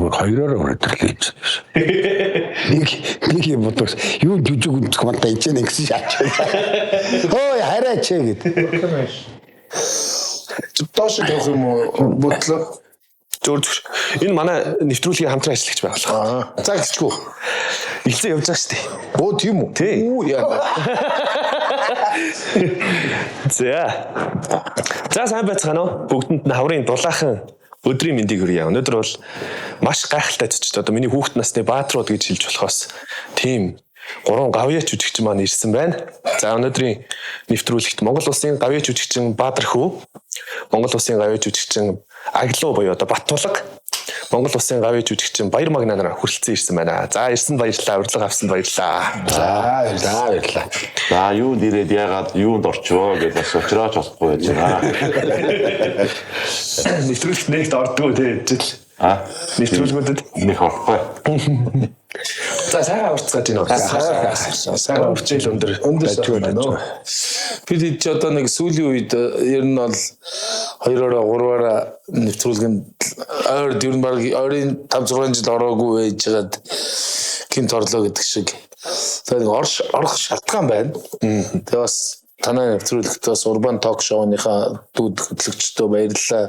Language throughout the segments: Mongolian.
Зүгээр хоёроор ороод ирлээ гэж. Нэг юм бодос юу жүжиг үзэх мантаа ичэн гэсэн шаач. Ой хараач гэд. Доош тавих юм уу? Ботлоо. Зөөр зүр. Энэ манай нэвтрүүлгийн хамтран ажиллагч байгууллага. Аа. За гэчгүй. Эхэлсэн явж байгаа шүү дээ. Өө тийм үү? Тий. Үү яа. За. За сайн байцгаана уу? Бүгдэнд нь хаврын дулаахан өдрийн мэндийг хүргье. Өнөөдөр бол маш гайхалтай зочид. Одоо миний хүүхэд насны баатрууд гэж хэлж болохоос тийм гурван гавьяа жүжигчин маань ирсэн байна. За өнөөдрийн нэвтрүүлэгт Монгол улсын гавьяа жүжигчин Баатар хүү, Монгол улсын гавьяа жүжигчин Аглуу буюу одоо Баттулга, Монгол улсын гавьяа жүжигчин Баяр Магнаа нараа хүрэлцэн ирсэн байна. За ирсэнд баярлалаа, урилга авсанд баярлалаа. За баярлалаа баярлалаа. За юунд ирээд яагаад юунд орчвоо гэж бас уучраач болохгүй байж байна. Нэвтрүүлэгт нэгт ордгоо тий жил. А Нэвтрүүлгүүдэд нэг орохгүй. За сайхан аварцгааж байна уу? Сайхан хичээл өндөр. Өндөр Дажгүй, байна уу? Бид хэд ч одоо нэг сүүлийн үед ер нь бол хоёророо гурваараа нэвтрүүлгэнд ойр ер нь баг ойрын 5 6 жил ороогүй байжгаад гинт орлоо гэдэг шиг. Тэгээ нэг орш орох шалтгаан байна. Тэгээ бас танай нэвтрүүлэгт бас Urban Talk Show-ныхаа дүүд хөтлөгчдөө баярлалаа.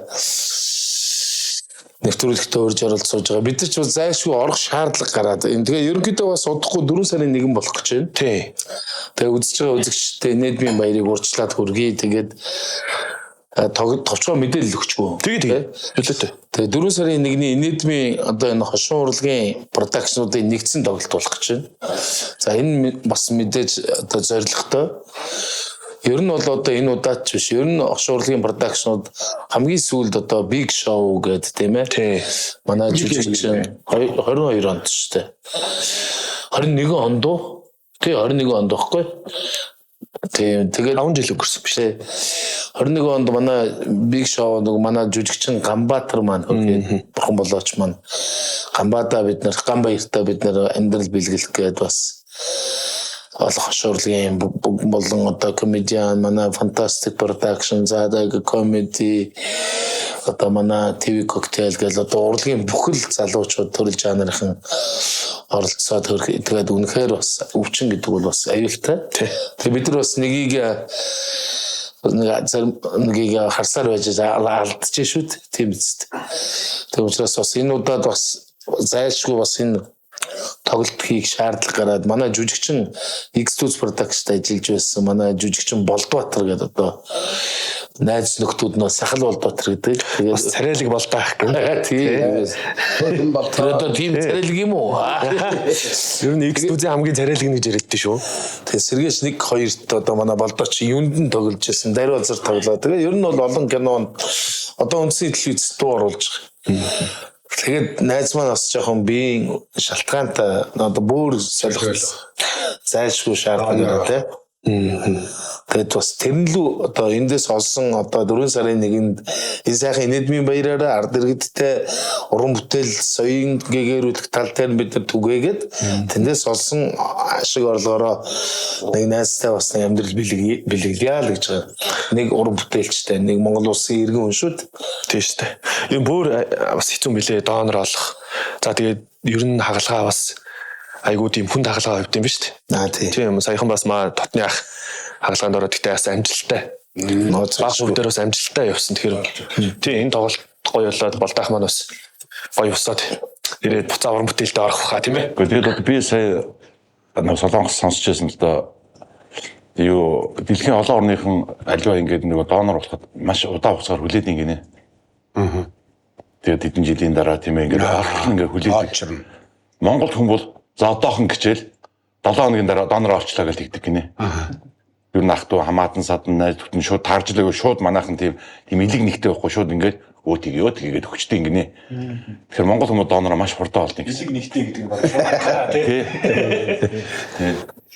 Нэвтрүүлэгтээ урьж оролцож байгаа. Бид нар ч бас зайлшгүй орох шаардлага гараад. Энэ тэгээ ерөнхийдөө бас удахгүй 4 сарын 1 болох гэж байна. Тий. Тэгээ үзэж байгаа үзэгчтэй нийтмийн баярыг урьдчилаад хүргэе. Тэгээд товчгоо мэдээлэл өгчгөө. Тэгээ тэгээ. Чөлөөтэй. Тэгээ 4 сарын 1-ний инээдмийн одоо энэ хошин урлагийн продакшнуудын нэгдсэн тоглолт болох гэж байна. За энэ бас мэдээж одоо зорилготой. Ер нь бол одоо энэ удаад ч биш. Ер нь хошин урлагийн продакшнууд хамгийн сүүлд одоо Big Show гэдэг тийм ээ. Тий. Манай жүжигчин 22 онд шүү дээ. 21 онд уу? Тий 21 онд байхгүй. Тийм тэгээд 5 жил өнгөрсөн биш. Тий. 21 онд манай Big Show нэг манай жүжигчин Ганбаатар маань хөргөө бурхан болооч маань Ганбаада бид нар Ганбаяртаа бид нар амьдрал бэлгэлэх гээд бас олон хошуурлын болон одоо комедиан манай Fantastic Production заадаг comedy одоо манай TV cocktail гэл одоо урлагийн бүхэл залуучууд төрөл жанрын оролцоод тэгээд үнэхээр бас өвчин гэдэг бол бас аюултай. Тэгээд бид нар бас нэгийг нэг зарим нэгийг харсаар байж алдчихж шүү дээ. Тийм үст. Тийм учраас бас энэ удаад бас зайлшгүй бас энэ тоглолт хийх шаардлага гараад манай жүжигчин X2 Production-д ажиллаж байсан. Манай жүжигчин Болдбаатар гэдэг одоо найз нөхдүүд нөө Сахал Болдбаатар гэдэг. Тэгээд Бас царайлаг болдоох гэн. Тийм. Хүн бол Тэр одоо тийм царайлаг юм уу? Ер нь X2-ийн хамгийн царайлаг нэг яриадтэй шүү. Тэгээ сэргээш 1 2-т одоо манай Болдооч юунд нь тоглож байсан. Дарь базар тоглоо. Тэгээ ер нь бол олон кинонд одоо үндсэн телевиз дуу оруулж байгаа. Тэгээд найз маань бас жоохон биеийн шалтгаантай одоо бүр солих зайлшгүй шаардлага тий. Тэгээд бас тэрэн лүү одоо эндээс олсон одоо 4 сарын 1-нд энэ сайхан инээдмийн баяраараа ард иргэдтэй уран бүтээл соён гэгэрүүлэх тал дээр бид нар түгээгээд тэндээс олсон ашиг орлогоороо нэг найзтай бас нэг амьдрал бэлэглэе л гэж байгаа. Нэг уран бүтээлчтэй, нэг Монгол улсын иргэн хүн шүү дээ. Тийм шүү дээ. Юм бүр бас хэцүү мөлий донор олох. За тэгээд ер нь хагалгаа бас айгуу тийм хүнд хагалгаа явд юм биш үү? Аа тий. Тийм саяхан бас маа дотны ах хагалгаанд ороод гэтээ бас амжилттай. Нууц Баг хөв дээр бас амжилттай явсан. Тэгэхээр тийм энэ тоглолт гоё болоод болдаах маань бас гоё босоод ирээд буцаа уран бүтээлдээ орох хаа тийм ээ. Гэхдээ тэгээд одоо би сая нэг солонгос сонсч байсан л да. Юу дэлхийн олон орныхан аливаа ингээд нөгөө донор болоход маш удаан хугацаар хүлээдэг гинэ. Аа. Тэгээд хэдэн жилийн дараа тийм ээ ингээд орхон ингээд хүлээдэг. Очрно. Монгол хүн бол за одоохон хичээл 7 хоногийн дараа донор олчлаа гэж тэгдэг гинэ. Аа. Ер нь ах トゥ хамаатан садан найз бүтэн шууд таарж лээгүй шууд манайхан тийм тийм элэг нэгтэй байхгүй шууд ингээд өө тгийөө тгийгээд өгчтэй ингэнэ. Тэгэхээр монгол хүмүүс донороо маш хурдан олдно гэсэн. Элэг нэгтэй гэдэг нь баг. Тий.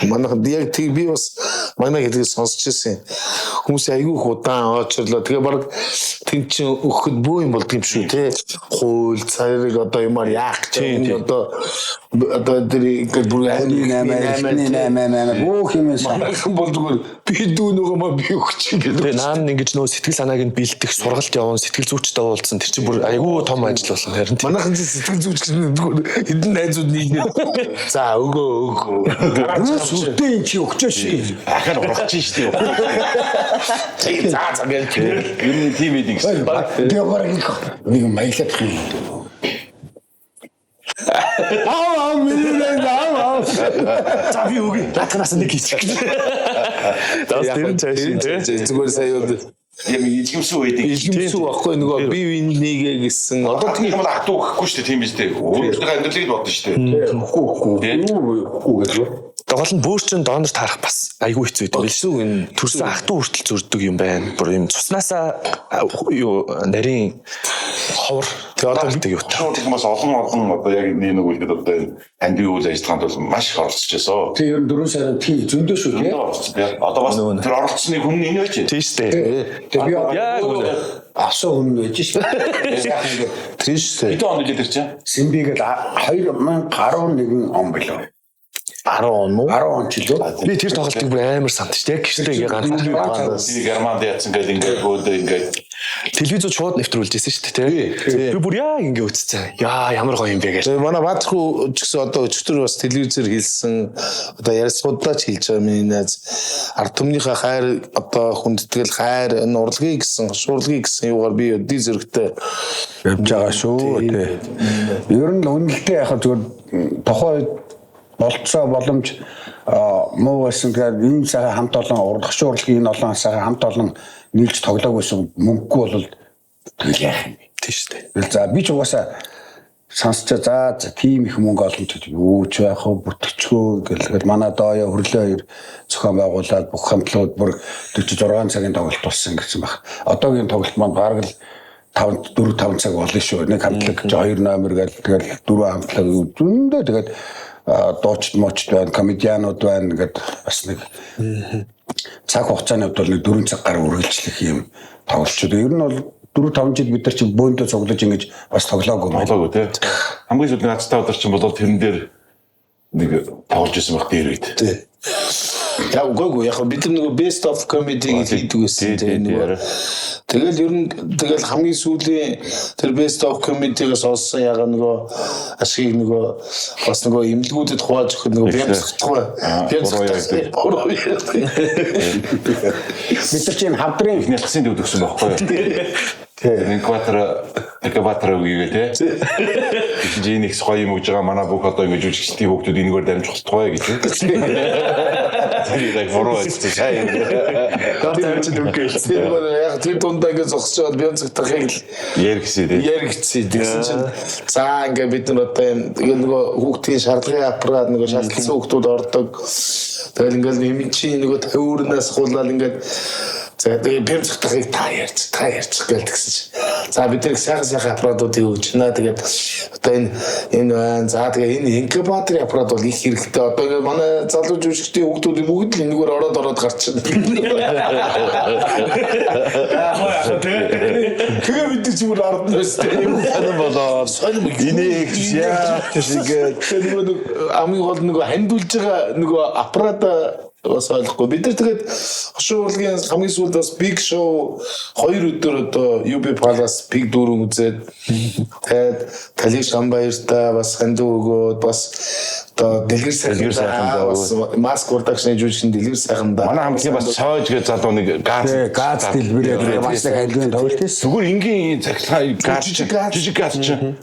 Манайхан яг тийм би бас манай гэдгийг сонсч ирсэн. Хүмүүс айгүй их удаан очрлоо. Тэгээ баг тэн чин өгөхөд бөө юм болдго юм шүү те. Хууль цариг одоо юмар яах гэж Тийм, энэ тийм. одоо Одоо тэр ингээд бүр 8 8 8 8 бүх юм сан. Манайхан бол зүгээр би дүү нөгөө ма би өгч гэдэг. Тэгээ наан ингэж нөө сэтгэл санааг нь бэлдэх, сургалт явуун, сэтгэл зүйчтэй уулзсан. Тэр чинь бүр айгүй том ажил болно харин тийм. Манайхан чинь сэтгэл зүйч гэсэн зүгээр хэдэн найзууд нийлээд за өгөө өгөө. Юу сүртэй эн чи өгчөөш. Ахаар ургаж штэ. За за гэж. Ер нь тийм эдийн гэсэн. Би бараг нэг маялах юм. Аа аа миний аа аа. За би өгье. Наадханаас нэг хийчих гэж. За бас тэр нь цааш тий. Зүгээр сая юу Юм илгэмсүү байдаг. илгэмсүү байхгүй нөгөө би биений нэгэ гэсэн. Одоо тийм бол ах トゥ өгөхгүй штэ тийм биз дээ. Өөрийнхөө амьдралыг бодно штэ. Үгүй үгүй. Үгүй гэж. Гол нь бөөрчин донор таарах бас айгүй хэцүү байдаг. Хэцүү энэ. Төрсөн ах トゥ хүртэл зөрдөг юм байна. Бүр юм цуснаасаа юу нарийн ховор Тэгээ одоо гэдэг юу та. Шууд их бас олон олон одоо яг нэг нэг үлгэд одоо энэ хандив үйл ажиллагаанд бол маш их оролцож байсан. Тэг ер нь 4 сарын тий зөндөө шүү тий. Зөндөө оролцсон тий. Одоо бас тэр оролцсныг хүн нь энэ байж. Тийм шүү дээ. Тэг би Яг үнэ. авсан хүн байж шүү. Сайхан ингээд Тийм шүү дээ. Хэдэн он үлээ тэр чинь? Симбигээл 2011 он билүү. 10 он уу? 10 он ч лөө. Би тэр тоглолтыг бүр амар сандж тий. Яг гэртээ ингээ ганцхан. Би Германд яатсан гэдэг ингээд бөөдөө ингээд Телевизүүд шууд нэвтрүүлж байсан шүү дээ тий. Би бүр яг ингээ үзсэн. Яа ямар гоё юм бэ гэж. Тэгээ манай Баатархуу ч гэсэн одоо өчтөр бас телевизээр хэлсэн одоо ярилцлагуудаа ч хэлж байгаа миний найз ард түмнийхээ хайр одоо хүндэтгэл хайр энэ урлагийг гэсэн хошуурлыг гэсэн юугаар би өдий зэрэгтэй Явж байгаа шүү тий. Ер нь үнэлтээ яг зүгээр тухайн үед болцоо боломж муу байсан. Тэгэхээр энэ сайхан хамт олон урлагч урлагийн энэ олон сайхан хамт олон нийлж тоглоог байсан мөнгөгүй бол тэгэл яах юм бэ? Тийм шүү дээ. Тэгэл за би ч угаасаа сонсчоо за за тийм их мөнгө олон ч юу ч байх вэ бүтгэчгөө гэл тэгэл манай дооё хөрлөө хоёр зохион байгуулад бүх хамтлагууд бүр 46 цагийн тоглолт болсон гэсэн баг. Одоогийн тоглолт маань бараг л 5 4 5 цаг болно шүү. Нэг хамтлаг чи 2 номер гэл тэгэл дөрвөн хамтлаг зөндөө тэгээд дуучид муучид байна, комедианууд байна гэд бас нэг цаг хугацааны хувьд бол нэг 4 цаг гаруй үргэлжлэх юм тоглолчууд. Ер нь бол 4 5 жил бид нар чи бөөндөө цуглаж ингэж бас тоглоагүй юм. тоглоогүй тий. Хамгийн сүүлд нэг азтай өдөр чинь болол тэрэн дээр нэг тоглож исэн баг дээр үед. тий. Яг үгүй яг бид нар нөгөө best of comedy гэж хийдэг байсан Тий, тий тий, нөгөө. Тэгэл ер нь тэгэл хамгийн сүүлийн тэр best of comedy-гээс олсон яг нөгөө ашгийг нөгөө бас нөгөө эмнэлгүүдэд хувааж өгөх нөгөө бямсгахгүй. Буруу ярьдаг. Буруу ярьдаг. Бид нар чи энэ хавдрын Эхний алхасын дэвд өгсөн байхгүй юу? Инкубатор үгийгээ тий. Тэгсэн чинь энэ их гоё юм өгж байгаа манай бүх одоо ингэж жүжигчдийн хүүхдүүд энэгээр дамжих болтугай гэж. Тэр яг буруу ажилласан сайн. Дор тавьж өгье гэж. Тэр нөгөө яг тэр дундаа ингэ зогсож байгаад бямсгахыг л Яригсээ тий. яригдсан. Тэгсэн чинь за ингээ бид нар одоо юм тэгээ нөгөө хүүхдийн шаардлагын аппарат нөгөө шаардлагатай хүүхдүүд ордог. Тэгэл ингээл эмчийн нөгөө тавиурнаас хуулаад ингээд за тэгээ бямцгахыг та ярьж гэл тэгсэн чинь. За бид нар сайхан сайхан аппаратуудыг өгч байна. Тэгээд одоо энэ энэ байна. За тэгээ энэ инкубаторын аппарат бол их хэрэгтэй. Одоо ингээ манай залуу жүжигчдийн хүүхдүүд бүгд л энэгээр ороод ороод гарч байна. Тэгээ бид нар зүгээр ард нь байсан. Сонин болоо. Сонин Инээх яа тэгээд Тэгээ нөгөө нэг хамгийн гол нөгөө хандуулж байгаа нөгөө аппарата бас ойлгохгүй. Бид нар тэгээд хошуу урлагийн хамгийн сүүлд бас Big Show 2 өдөр одоо UB Palace Big 4 үзээд тэгээд Талиг Шамбаяртай бас хандуу өгөөд бас одоо Дэлгэр Дэлгэр сайхандаа сайхандаа бас Mask Production-ы жүжигчин Дэлгэр сайхандаа манай хамтлагийн бас цоож гэж залуу нэг газ тий, газ дэлбэрээд бас нэг хандивын тоглолт хийсэн. Зүгээр энгийн цахилгаан газ Жижиг газ. жижиг газ чинь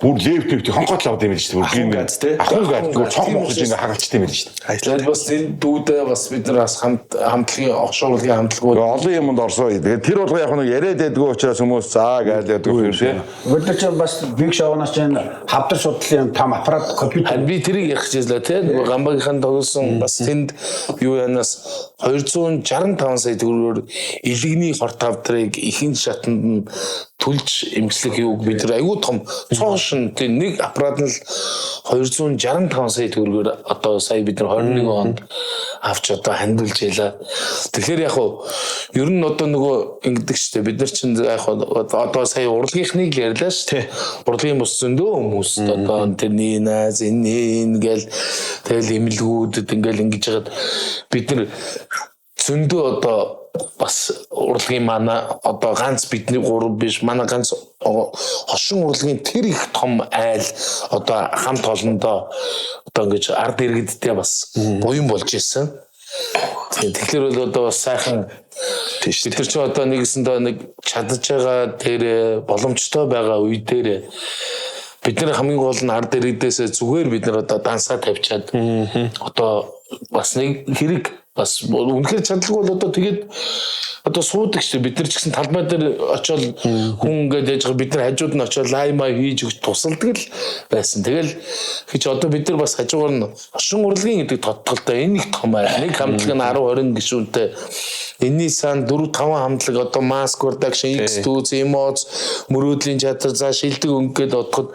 бүр лев твт хонхот л авд юм л шүү дээ. Бүр Ахуйн газ, тий? Ахуйн газ бүр цонх мохож ингээ хагалчт юм л шүү дээ. Тэгээд бас энэ дүүдээ бас бид нар бас хамтлагийн хошуу урлагийн хамтлагууд Олон юмд орсон. Тэгээд тэр болго яг нэг яриад байдгүй учраас хүмүүс заа гээл яддаг юм тий. Бид нар чи бас Big Show-наас чинь хавдар судлалын том аппарат компьютер Харин би тэрийг ярих гэж байлаа тий нөгөө Гамбагийнхан тоглосон бас тэнд юу янаас 265 сая төгрөгөөр илэгний хорт хавдрыг ихэнх шатанд нь түлж эмчлэх юуг бид нар айгүй том цоо хошин тийм нэг аппарат нь л 265 сая төгрөгөөр одоо сая бид нар 21 онд авч одоо хандуулж ялаа. Тэгэхээр яг хуу ер нь одоо нөгөө ингэдэг штэ бид нар чинь яг хуу одоо сая урлагийнхныг л ярьлаа штэ. Урлагийн бус зөндөө хүмүүс одоо тэрний найз энэ энэ гэл тэгэл эмнэлгүүдэд ингээл ингэж хагаад бид нар зөндөө одоо бас урлагийн манай одоо ганц бидний гурав биш манай ганц хошин урлагийн тэр их том айл одоо хамт олондоо одоо ингэж ард иргэдтэй бас буян болж исэн. Тэгэхээр бол одоо бас сайхан Тийм шүү бид нар чи одоо нэгэсэндээ нэг чадж байгаа тэр боломжтой байгаа үе дээр бид нар хамгийн гол нь ард иргэдээс зүгээр бид нар одоо дансаа тавьчаад одоо бас нэг хэрэг бас үнэхээр чадлагүй бол одоо тэгээд одоо суудаг шүү дээ. Бид нар ч гэсэн талбай дээр очиод хүн ингээд яаж байгаа бид нар хажууд нь очиод лай май хийж өгч тусалдаг л байсан. Тэгэл гэж одоо бид нар бас хажуугаар нь хошин урлагийн гэдэг тодтолтой энэ их том айл. Нэг хамтлаг нь 10 20 гишүүнтэй. Энийний сан 4 5 хамтлаг одоо Mask Production X2 Emoz мөрөөдлийн чадвар за шилдэг өнгө гэдээ бодоход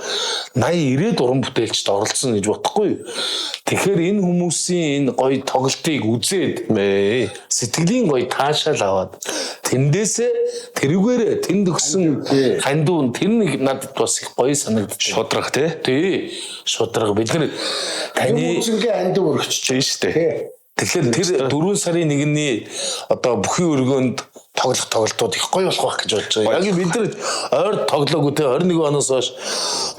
80 90 уран бүтээлчд оролцсон гэж бодохгүй юу. Тэгэхээр энэ хүмүүсийн энэ гоё тоглолтыг үзээд дээ. сэтгэлийн гоё таашаал аваад тэндээсээ тэрүүгээрээ тэнд өгсөн хандуу тэр нэг надад бас их гоё санагдчих. Шудраг тий. Тий шудраг бид нар таны Үзэнгээ андив өргөчж. Тийм шүү дээ. Тий. тэгэхээр тэр 4 сарын 1-ний одоо бүхий өргөөнд тоглох тоглолтууд их гоё болох байх гэж бодож байгаа. Яг бид нар ойр тоглоогүй те 21 оноос хойш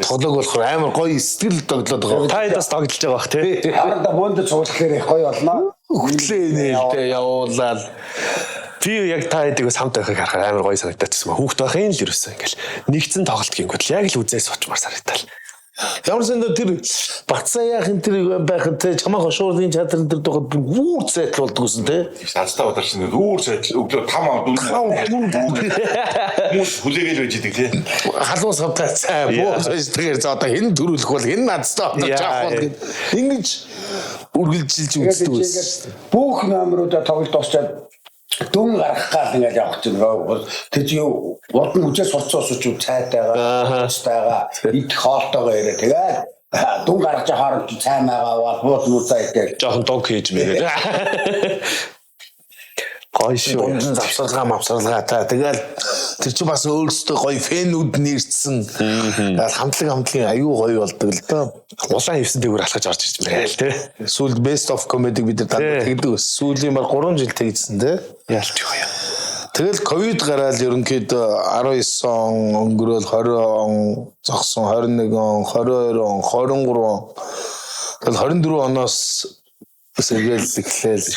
тоглоог болохоор амар гоё сэтгэл тоглоод байгаа. Та хэд бас тоглож байгаа бах тий. Харанда бөөнд цуглахлаар их гоё болно. Хөтлөө нээлттэй явуулаад Би яг та хэдийг бас хамт байхыг харахаар амар гоё санагдаад байсан. Хүүхд байхын л ерөөсөн ингээл нэгдсэн тоглолт гингүүт л яг л үзээ суучмаар санагдал. Ямар санда тэр Батсаяахын тэр байхад те чамаа хошуурлын чадрын тэр доход бүр үүр зайтал болдог гэсэн те. Азтай ударсан нэг үүр сайдл өглөө 5 авд хүмүүс хүлээгээл байж идэг тий. Халуун савтай цай буу саждгаар за одоо хэн төрүүлэх бол хэн надтай одоо жаах бол гэд ингэж үргэлжилж үздэг байсан. Бүх номеруудаа тоглолт дуусчаад дүн гаргах гал ингээл явах чинь тэр чи юу урд нь үжээ сурцсан ус чи цайтайгаа, цайтайгаа, идэх хоолтойгоо яриа тэгээд дүн гаргаж хооронд чи цай маягаа аваад буул нууцаа идээл. Жохон дог хийж мэгээ. Гоё шүү. Дунд нь завсаргаа мавсаргаа та тэгэл тэр чи бас өөрсдөө гоё фэнүүд нэрцсэн. Тэгэл хамтлаг хамтлагийн аюу гоё болдог л доо. Улаан хевсэн дээгүүр алхаж орж ирж мэрэл тий. Сүүлд best of comedy бид нар дандаа тэгдэг ус. Сүүлийн баг 3 жил тэгжсэн те. Ялч юу юм. Тэгэл ковид гараал ерөнхийдөө 19 он өнгөрөөл 20 он зогсон 21 он 22 он 23 он тэгэл 24 оноос бас эргээл эхлээл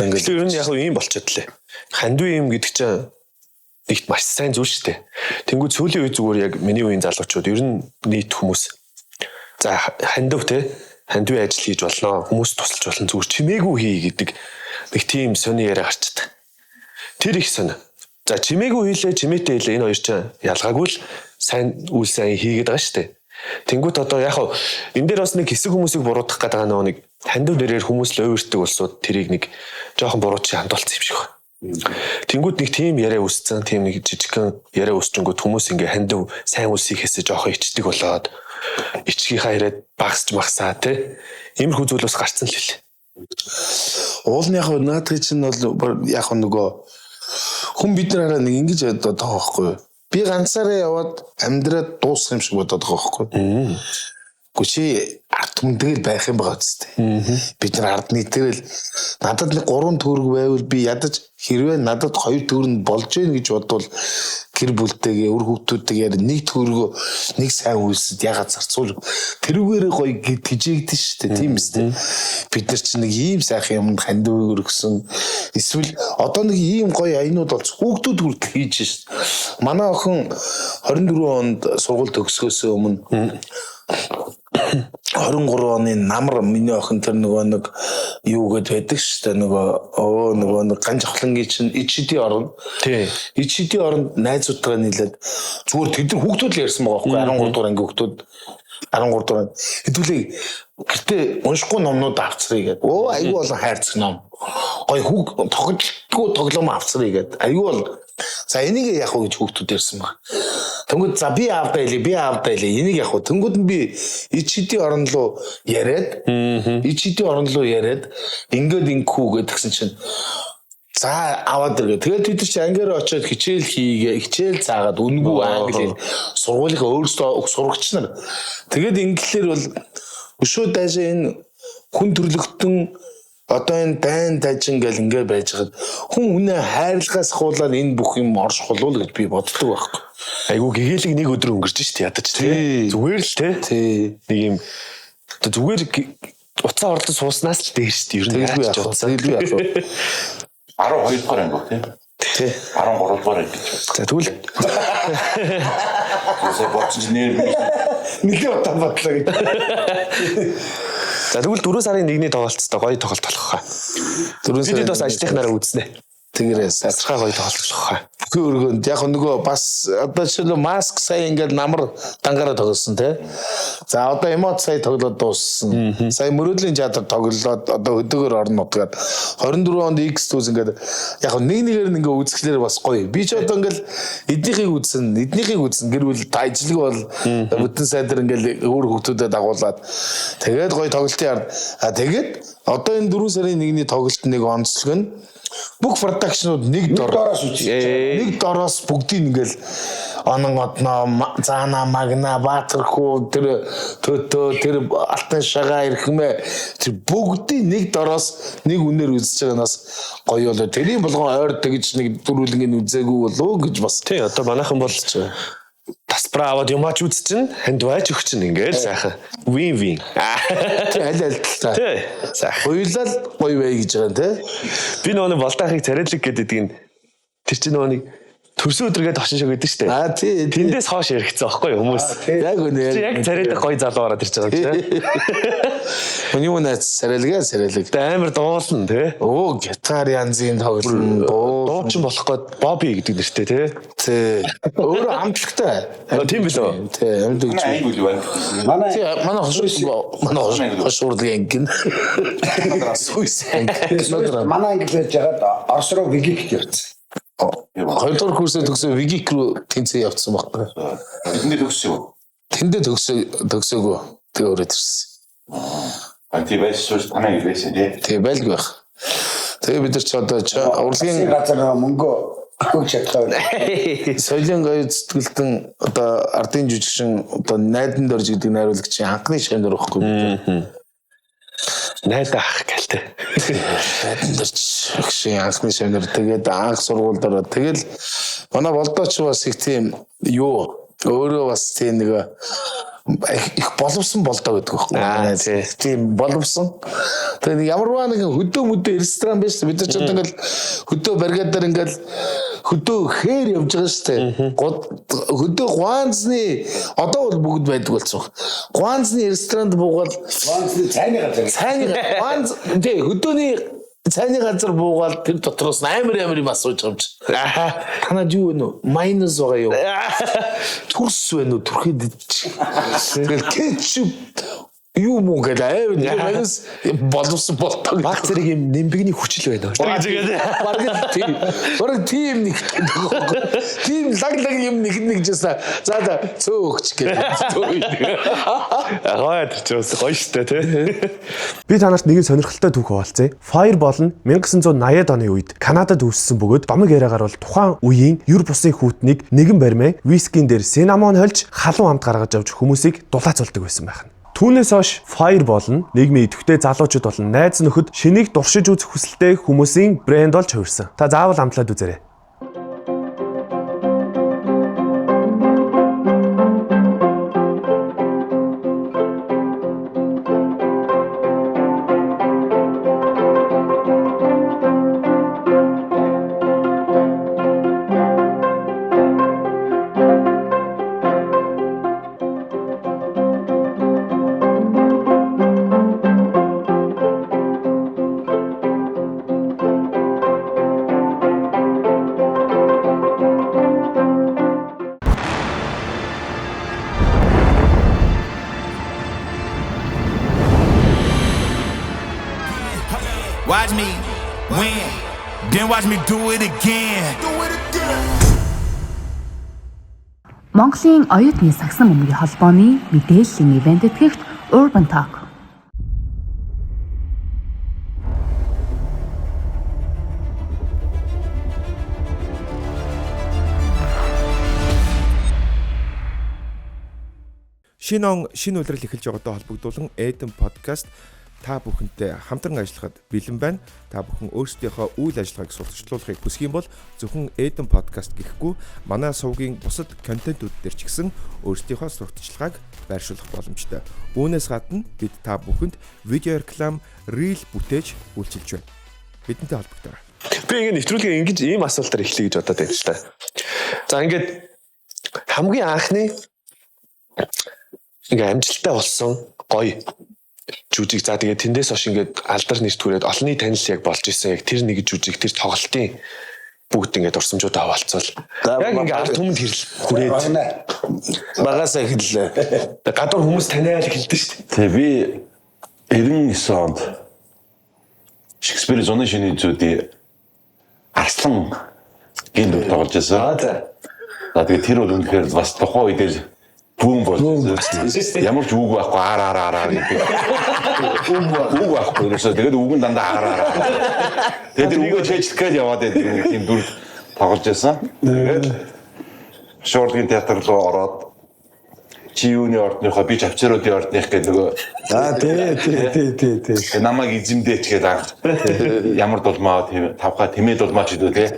ингээд Тэгэхээр ер нь яг ийм болчиход лээ. Хандив юм гэдэг чинь нэгт маш сайн зүйл шүү дээ. Тэнгүүд сүүлийн үе зүгээр яг миний үеийн залуучууд ер нь нийт хүмүүс за хандив те хандив ажил хийж болно, хүмүүс тусалж болно, зүгээр чимээгүй хий гэдэг нэг тийм сони яриа гарчдаг. Тэр их сони. За чимээгүй хийлээ, чимээтэй хийлээ энэ хоёр чинь ялгаагүй л сайн үйл сайн хийгээд байгаа шүү дээ. Тэнгүүт одоо яг хав энэ дээр бас нэг хэсэг хүмүүсийг буруутгах гэдэг байгаа нөгөө нэг хандив нэрээр хүмүүс л уйрдаг улсууд тэрийг нэг жоохон буруу чи хандуулсан юм шиг байна. Тэнгүүд нэг тийм яриа үүссэн, тийм нэг жижигхэн яриа үүсчингүүд хүмүүс ингээ хандив сайн үс хийхээсээ жоохон ичдэг болоод ичгийнхаа яриад багасч магсаа тий. Иймэрхүү зүйл бас гарцсан л хэлээ. Уул нь яг наадхыг чинь бол яг нөгөө хүн бид нар хараа нэг ингэж бодоод байгаа байхгүй юу? Би ганцаараа яваад амьдраад дуусах юм шиг бодоод байгаа байхгүй юу? Гэхдээ чи ард түмэнтэйг л байх юм байгаа үстэй. Бид нар ард нийтээр л надад нэг 3 төгрөг байвал би ядаж хэрвээ надад 2 төгрөг нь болж гин гэж бодвол гэр бүлтэйгээ үр хүүхдүүдтэйгээ нэг төгрөгөө нэг сайн үйлсэд ягаад зарцуул тэрүүгээрээ гоё тэжээгдэн шүү дээ тийм үстэй. Бид нар чинь нэг ийм сайхан юмд хандив өргөсөн эсвэл одоо нэг ийм гоё аянууд болж хүүхдүүд хүртэл хийж шүү дээ. Манай охин 24 онд сургууль төгсгөөс өмнө 23 оны намар миний охин тэр нөгөө нэг юу гэд байдаг шүү дээ нөгөө өө нөгөө нэг ганж авхлангийн чинь ичди орно. Тий. Ичди оронд найзуудтайгаа нийлээд зүгээр тэд нар хүүхдүүд л ярьсан байгаа байхгүй 13 дугаар анги хүүхдүүд 13 дугаар хэдүүлээ гэртээ уншихгүй номнууд авцрыг гээд өө айгүй олон хайрцаг ном гоё хүүг тоглолтгүй тоглоом авцрыг гээд айгүй бол За энийг яах вэ гэж хүүхдүүд ярьсан баг. Тэнгүүд за би аавдаа хэлье, би аавдаа хэлье. Энийг яах вэ? Тэнгүүд нь би ичидийн орон руу яриад, ичидийн орон руу яриад ингээд ингэхүү гэдгсэн чинь за аваад иргээ. Тэгээд тэд нар чи ангиар очиод хичээл хийгээ, хичээл заагаад үнгүй англи хэл сургуулийнхаа өөрсдөө сурагч нар. Тэгээд инглиэр бол өшөө дайшаа энэ хүн төрлөختөн одоо энэ дайн дажин гэл ингээ байж хад хүн үнэ хайрлахаас хуулаад энэ бүх юм оршихулуул гэж би боддог байхгүй. Айгу гэгээлэг нэг өдөр өнгөрч шít ядаж тий. Зүгээр л тий. Тий. Нэг юм одоо зүгээр уцаа орлон сууснаас л дээр шít. Ер нь Тэгэлгүй яаж яах вэ? утсан. Тэгэлгүй яах вэ? 12 дугаар анги тий. Тий. 13 дугаар анги гэж. За тэгвэл Сая бодсон чинь нэр би Нилээ удаа бодлоо гэж. за тэгвэл 4 сарын 1-ний тоглолцтой гоё тоглолт болох хаа. 4 Бид бас ажлынхнаараа үзнэ. Тэгэрээс Асархай гоё тоглолт болох хаа. бүхэн өргөнд яг нөгөө бас одоо жишээлбэл маск сая ингээд намар дангаараа тоглосон тий. За одоо эмот сая тоглоод дууссан. Сая мөрөөдлийн театр тоглоод одоо хөдөөгөр орно нутгаад 24 онд X дүүс ингээд яг нэг нэгээр нь ингээд үзэхлээр бас гоё. Би ч одоо ингээд эднийхийг үзсэн, эднийхийг үзсэн гэр бүл ажиллаг бол бүтэн сайн дээр ингээд өөр хүүхдүүдэд дагуулад тэгээд гоё тоглолтын ард. А тэгээд одоо энэ 4 сарын 1-ний тоглолт нэг онцлог нь бүх продакшнууд нэг дор Дороос үзэж. нэг дороос бүгдийг ингээл онон одноо заана магна баатархуу тэр төтөө тэр алтан шагаа эрхмээ тэр бүгдийг нэг дороос нэг үнээр үзэж байгаа нас гоё болоо тэрийн болгон ойр тэгж нэг дөрүлнгийн үзээгүй болов гэж бас Тий одоо манайхан бол тасбраа аваад юмаач үзчин ханд байж өгчин ингээл сайхан. Win win. тэр аль аль талтай Тий. Сайхан. хоёулаа л гоё бай гэж байгаа юм те Би нөгөө нэг болдаахыг царайлаг гэдэг нь тэр чинь нөгөө нэг төрсөн өдргээд орчин шиг гэдэг штэ. А тий тий. Тэндээс хоош яригдсан байхгүй юу хүмүүс. Яг үнэ Чи яг царайлаг гоё залуу ороод ирж байгаа юм чи. Миний юу найз царайлгаа царайлаг Тэгээ амар дуулна тий. Оо гитар янзын тоглоно дуу Дуучин болох гээд Бобби гэдэг нэртэй тий. тий өөрөө амтлагтай А, тийм билүү? тий амьд өгч анги үл байна. Манай Тий, манай хошуу манай хошуурлын анги нь. Сүйс анги. манай анги байж байгаад Орос руу Вигикт явцсан. Хоёрдугаар курсээ төгсөө Вигик рүү тэнцээ явцсан байхгүй. Тэндээ төгссөн юм. Тэндээ төгсөө төгсөөгөө тэгээ өрөөд ирсэн. А тий байсан шүү танай анги байсан тий. Тэгээ байлгүй байх. Тэгээ бид нар ч одоо Урлагийн урлагийн газар мөнгө өгч чадхаа байна. соёлын гоёо зүтгэлтэн одоо ардын жүжигчин одоо найдан дорж гэдэг найруулагчийн анхны шагнал байхгүй бид. Найдаа ах гэл тий. Найдан дорж багшийн анхны шагнал тэгээд анх сургуульд ороод тэгэл манай болдооч бас их тийм юу өөрөө бас тийм нэг их боловсон болдоо гэдэг байхгүй. Аа, тий. Тийм боловсон. Тэгээ нэг ямарваа нэгэн хөдөө мөдөө ресторан биш бид нар ч одоо ингээл хөдөө бригадаар ингээл хөдөө хээр явж байгаа шүү дээ. Хөдөө гуанзны одоо бол бүгд байдаг болсон. Гуанзны ресторанд буугаад Гуанзны цайны газар. цайны гуанз тий хөдөөний цайны газар буугаад тэр дотроос нь амар амар юм асууж байгаа юм чи. Аа. Танад юу вэ нөө? Майонез байгаа юу? Төрс вэ нөө? Төрхэд идчих. Тэгэл кетчуп юу муу гэдэг амар нэг майонез боловсон болтоо. Баг зэрэг юм нэмбэгний хүчил байна. Бараг л тийм. Бараг тийм нэг тийм лаг лаг юм нэг нэгжсэн. За за цөө өгч гэдэг. Цөө. Гоё тэр чинь бас гоё штэ тий. Би та нарт нэгэн сонирхолтой түүх хуваалцъя. Fireball нь 1980-ад оны үед Канадад үүссэн бөгөөд домог яриагаар бол тухайн үеийн юр бусын хүүтнийг нэгэн баримаа вискин дээр синамон хольж халуун амт гаргаж авч хүмүүсийг дулаацуулдаг байсан байх нь. Түүнээс хойш Fireball нь нийгмийн идэвхтэй залуучууд болон найз нөхөд шинийг дуршиж үзэх хүсэлтэй хүмүүсийн брэнд болж хувирсан. Та заавал амтлаад үзээрэй. Watch me win, then watch me do it again. Do it again. Монголын оюутны сагсан бөмбөгийн холбооны мэдээллийн ивент тэтгэгч Urban Talk. Шинэ он шинэ улирал эхэлж байгаатай холбогдуулан Eden podcast та бүхэнтэй хамтран ажиллахад бэлэн байна. Та бүхэн өөрсдийнхөө үйл ажиллагааг сурталчлуулахыг хүсэх юм бол зөвхөн Eden podcast гэхгүй манай сувгийн бусад контентууд дээр ч гэсэн өөрсдийнхөө сурталчилгааг байршуулах боломжтой. Үүнээс гадна бид та бүхэнд видео реклам, reel бүтээж үйлчилж байна. Бидэнтэй холбогдоорой. Би ингэ нэвтрүүлгээ ингэж ийм асуултаар эхлэе гэж бодоод байна л та. За ингээд хамгийн анхны ингээ амжилттай болсон гоё жүжиг, за тэгээд тэндээс хойш ингээд алдар нэрт хүрээд олонний танил яг болж исэн яг тэр нэг жүжиг, тэр тоглолтын бүгд ингээд дурсамжуудаа хаваалцвал яг ингээд ард түмэнд хэрэл хүрээд Багасаа эхэллээ. Гадуур хүмүүс таниал эхэлдэж шүү дээ. Тэгээ би 99 онд Шекспирийн зуны шинэ зүүдийн Арслан гин дүр тоглож байсан. Аа за. За тэгээ тэр бол үнэхээр бас тухайн үед л бүүн болж ямар ч үг байхгүй ар ар ар ар гэдэг. Үг байхгүй ерөөсөө тэгээд үг нь дандаа ар ар ар. Тэгээд тэр үгээ чэйжлэх гээд яваад байдаг нэг тийм дүр тоглож байсан. Тэгээд Шуурлагын театр руу ороод чи юуны ордныхоо би ч офицеруудын ордных гэдэг нөгөө Аа тий тий тий тий тий. Намайг эзэмдээч гэдэг анх ямар дулмаа тийм тавхаа тэмээ дулмаа ч гэдэг тий.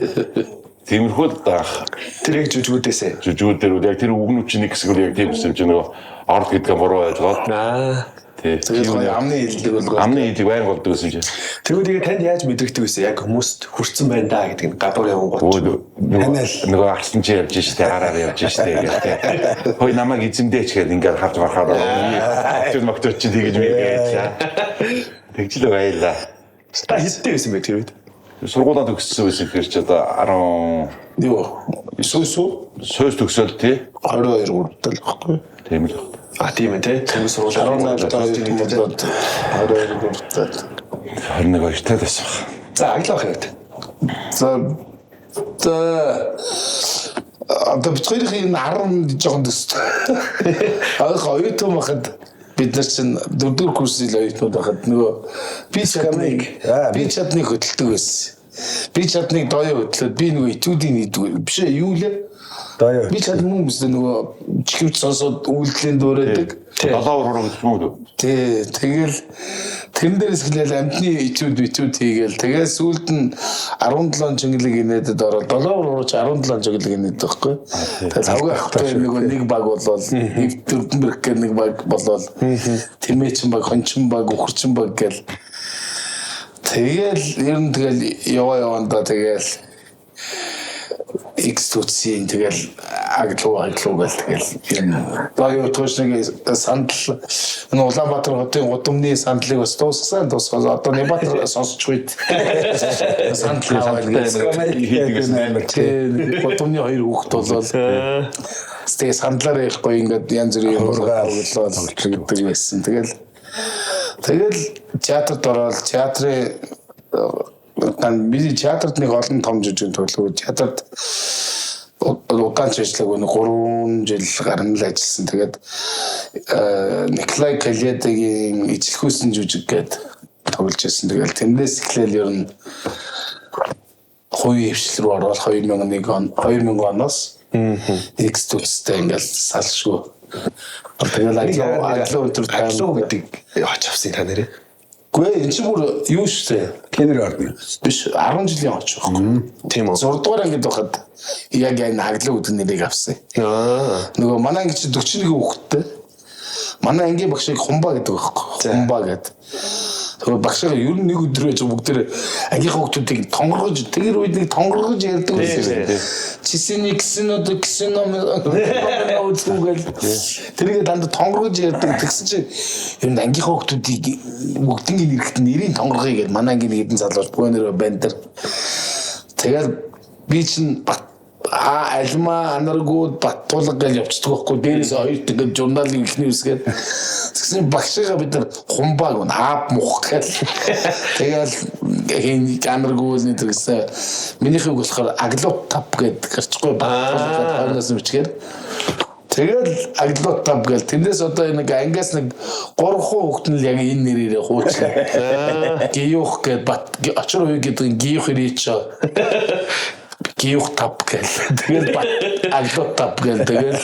Тиймэрхүү л анх Тэр яг жүжигүүдээсээ. Жүжигүүд дээр үл яг тэр үгнүүд чинь нэг хэсэг үл яг тийм юм чинь нөгөө орд гэдгээ буруу ойлгоод Аа. тий. Тэгээд гоё амны хэллэг болгоо. Амны хийлэг байнга болдог гэсэн чинь. Тэгвэл тэгээ танд яаж мэдрэгдэг вэ? Яг хүмүүст хүрсэн байна да гэдэг нь гадуур явангууд. Таниал. Нөгөө арслан чи явж штэ араар явж штэ гэх тий. Хөөе намайг эзэмдээч гэдэг ингээд харж мархаад офицер моктор чинь тэгэж мэргээд. Тэгж л байлаа. Та хэдтэй байсан бэ тэр үед? Сургуулаа төгссөн байсан гэхэр чи одоо 10 Юу? Сүүсүү сууж төгсөөл тий. 22 3 тал байхгүй. Тийм л байна. А тийм ээ тий. Цэнгэл сургуулаа 18 тал болоод 22 3 тал. 21 хоёртай байсан баг. За аглаа ах явд. За за одоо бид хоёрын энэ 10 жоохон төстэй. Анх оюутан байхад бид нар чинь дөрөвдүгээр курсын оюутнууд байхад нөгөө би чадныг би чадныг хөдөлдөг байсан. Би чадныг доёо хөдлөөд би нөгөө этюдийн хийдэг. Биш ээ юу лээ? Доёо. Би чад мөн биз нөгөө чихвч сонсоод үйлдэлийн дуурайдаг. Долоо уруу гэдэг юм уу? Тий, тэгэл тэрэн дээрээс эхлээл амтны этюд этюд хийгээл тэгээ сүүлд нь 17 чингэлэг инээдэд ороод 7 урууч 17 чингэлэг инээд байхгүй. Тэгээ лавга ахгүй нөгөө нэг баг болол Дөрдөнберг гэх нэг баг болол Тэмээчин баг, Хончин баг, Үхэрчин баг гэл тэгэл ер нь тэгэл яваа явандаа тэгэл X төцсөн тэгэл аглуу аглуу гэл тэгэл юм. Багийн утгуушныг сандал энэ Улаанбаатар хотын гудамны сандлыг бас дуусгасан дуусгасан. Одоо Небатар сонсч үед сандал аваад Хийдэг гэсэн амар тий. гэл гудамны хоёр хүүхэд болол тэгээ сандлаар ярихгүй ингээд янз бүрийн юм болол гэдэг байсан. Тэгэл тэгэл театрт ороод театрын миний театрт нэг олон том жижиг тоглоо. Театрт удаан ч ажиллаагүй нэг 3 жил гарan л ажилласан. Тэгээд Николай Каледигийн ижилхүүсэн жүжиг гээд тоглож байсан. Тэгэл тэндээс эхлээл ер нь хувийн хвшил рүү ороод 2001 он 2000 оноос X төстэй ингээл салшгүй. Тэгэл аглуу өнтер Аглуу гэдэг оч авсан та нэрээ. Гүй энэ чинь бүр юу шүү дээ. Кенер ордно. Биш 10 жилийн оч байхгүй. Тийм үү. 6 дугаар ангид байхад яг энэ аглуу гэдэг нэрийг авсан. Аа. Нөгөө манай анги чинь 41 хүүхэдтэй. Манай ангийн багшийг Хумба гэдэг байхгүй. Хумба гэдэг. Тэгээ багшаа ер нь нэг өдөр байж бүгд тэр ангийнхаа хүүхдүүдийг тонгоргож тэр үед нэг тонгоргож ярьдаг байсан. Чисэний гэсэн одоо гэсэн ном үзүүгээл тэргээ дандаа тонгоргож ярьдаг. Тэгсэн чинь ер нь ангийнхаа хүүхдүүдийг бүгднийг эрэхт нэрийг тонгоргоё гэдээ манай ангийн нэг хэдэн залуус бөөнөрөө байна тэр. Тэгэл би чинь а альма анаргууд Баттулга гэж явцдаг байхгүй дээрээс хоёрт ингээд журналын эхний үсгээд тэгсэн багшигаа бид нар хумбааг нь аав мух гэл тэгэл хин анаргуул нэг тэгсэн минийхийг болохоор аглуу тап гэд гарчихгүй Баттулга гээд хойноос нь бичгээр Тэгэл аглуу тав гэл тэндээс одоо нэг ангиас нэг 3 хүүхэд нь л яг энэ нэрээрээ хуучлаа. Гиюх гэд бат очир үе гэдэг нь гиюх ирээч. Гиюх тав гэл. Тэгэл бат аглуу тав гэл тэгэл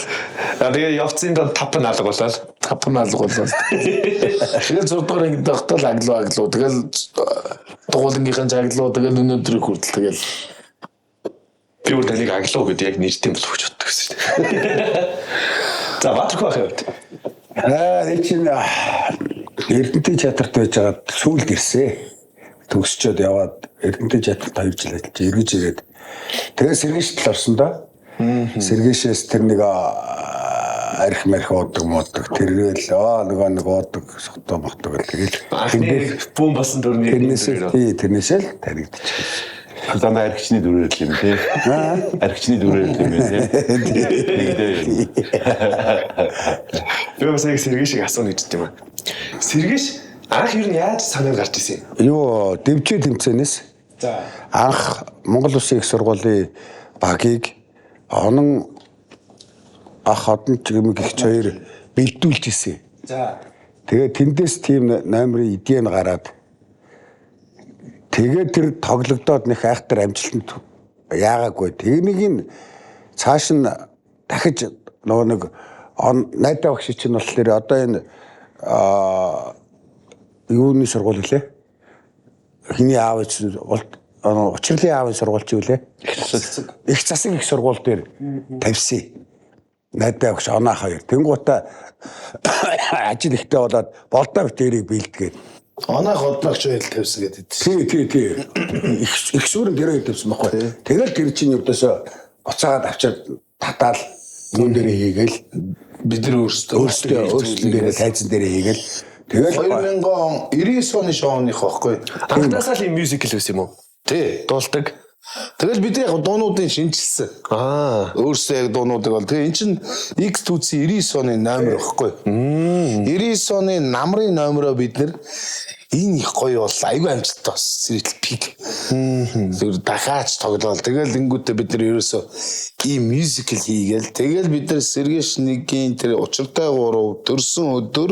Тэгээ явцын донд тав нь алга болоод тав нь алга болоод. Тэгэл 6 дугаар ангид байхдаа л аглуу аглуу тэгэл дугуулангийнхан ч аглуу тэгэл өнөөдрийг хүртэл тэгэл би бүр таныг аглуу гэдэг яг нэртэй болох гэж боддог гэсэн шүү дээ. За Баатархуу ахын хувьд. Энэ чинь Эрдэнтийн театрт байж байгаад сүүлд ирсэн. Төгсчөөд яваад Эрдэнтийн театрт 2 жил ажиллаж эргэж ирээд тэгээ сэргээштэл орсон доо. Сэргээшээс тэр нэг арх марх уудаг муудаг тэргээл нөгөө нэг уудаг сотоо мотог гэл тэгэл Анхны бүүн болсон дөрний тэрнээсээ л танигдчихсэн. Дандаа архичны дүрээр л юм тий. Архичны дүрээр л юм тий. Нэгдээ. Би бас яг сэргээшийг асууна гэж юм аа. Сэргээш анх юу нь яаж санаанд гарч ирсэн юм? Юу дэвжээ тэмцээнээс За. анх Монгол Улсын их сургуулийн багийг онон ах одон чигмэг гихч хоёр бэлдүүлж ирсэн. За. Тэгээ тэндээс тийм номерын идея нь гараад тэгээ тэр тоглогдоод нэг айхтар амжилтанд яагаагүй. Тэрнийг нь цааш нь дахиж нөгөө нэг найдаа багш чинь болохоор одоо энэ юуны сургууль гэлээ? Хиний аав чинь учирлын аавын сургууль чи үлээ? Их засаг их сургууль дээр тавьсан. Найдаа багш оноох хоёр. Тэнгуутаа ажил ихтэй болоод болдоо битэрийг бэлдгээд. Оноох одноогч байл тавьсан гэдэг. Тий, тий. Их сүрэн тэр хоёр тавьсан байхгүй. Тэгэл тэр чинь ердөөсөө буцаагаад авчиад татаал мөн дээрээ хийгээл Бид нар өөрсдөө дээрээ тайзан дээрээ хийгээл тэгэл 2000 он 99 оны шоуных байхгүй. Анхнаасаа л юм мюзикл байсан юм уу? Тий. Дуулдаг. Тэгэл бид яг дуунуудын шинжилсэн. Өөрсдөө яг дуунуудыг бол тэгээ эн чинь X2C 99 оны номер байхгүй. 99 оны намрын номероо бид нэр энэ их гоё бол айгүй амжилттай бас сэрэл пик. Тэр дахиач тоглоол. Тэгэл ингүүтээ бид нар ерөөсөө ийм мюзикл хийгээл. Тэгэл бид нар Сэргээш нэгийн тэр учиртай гурав төрсөн өдөр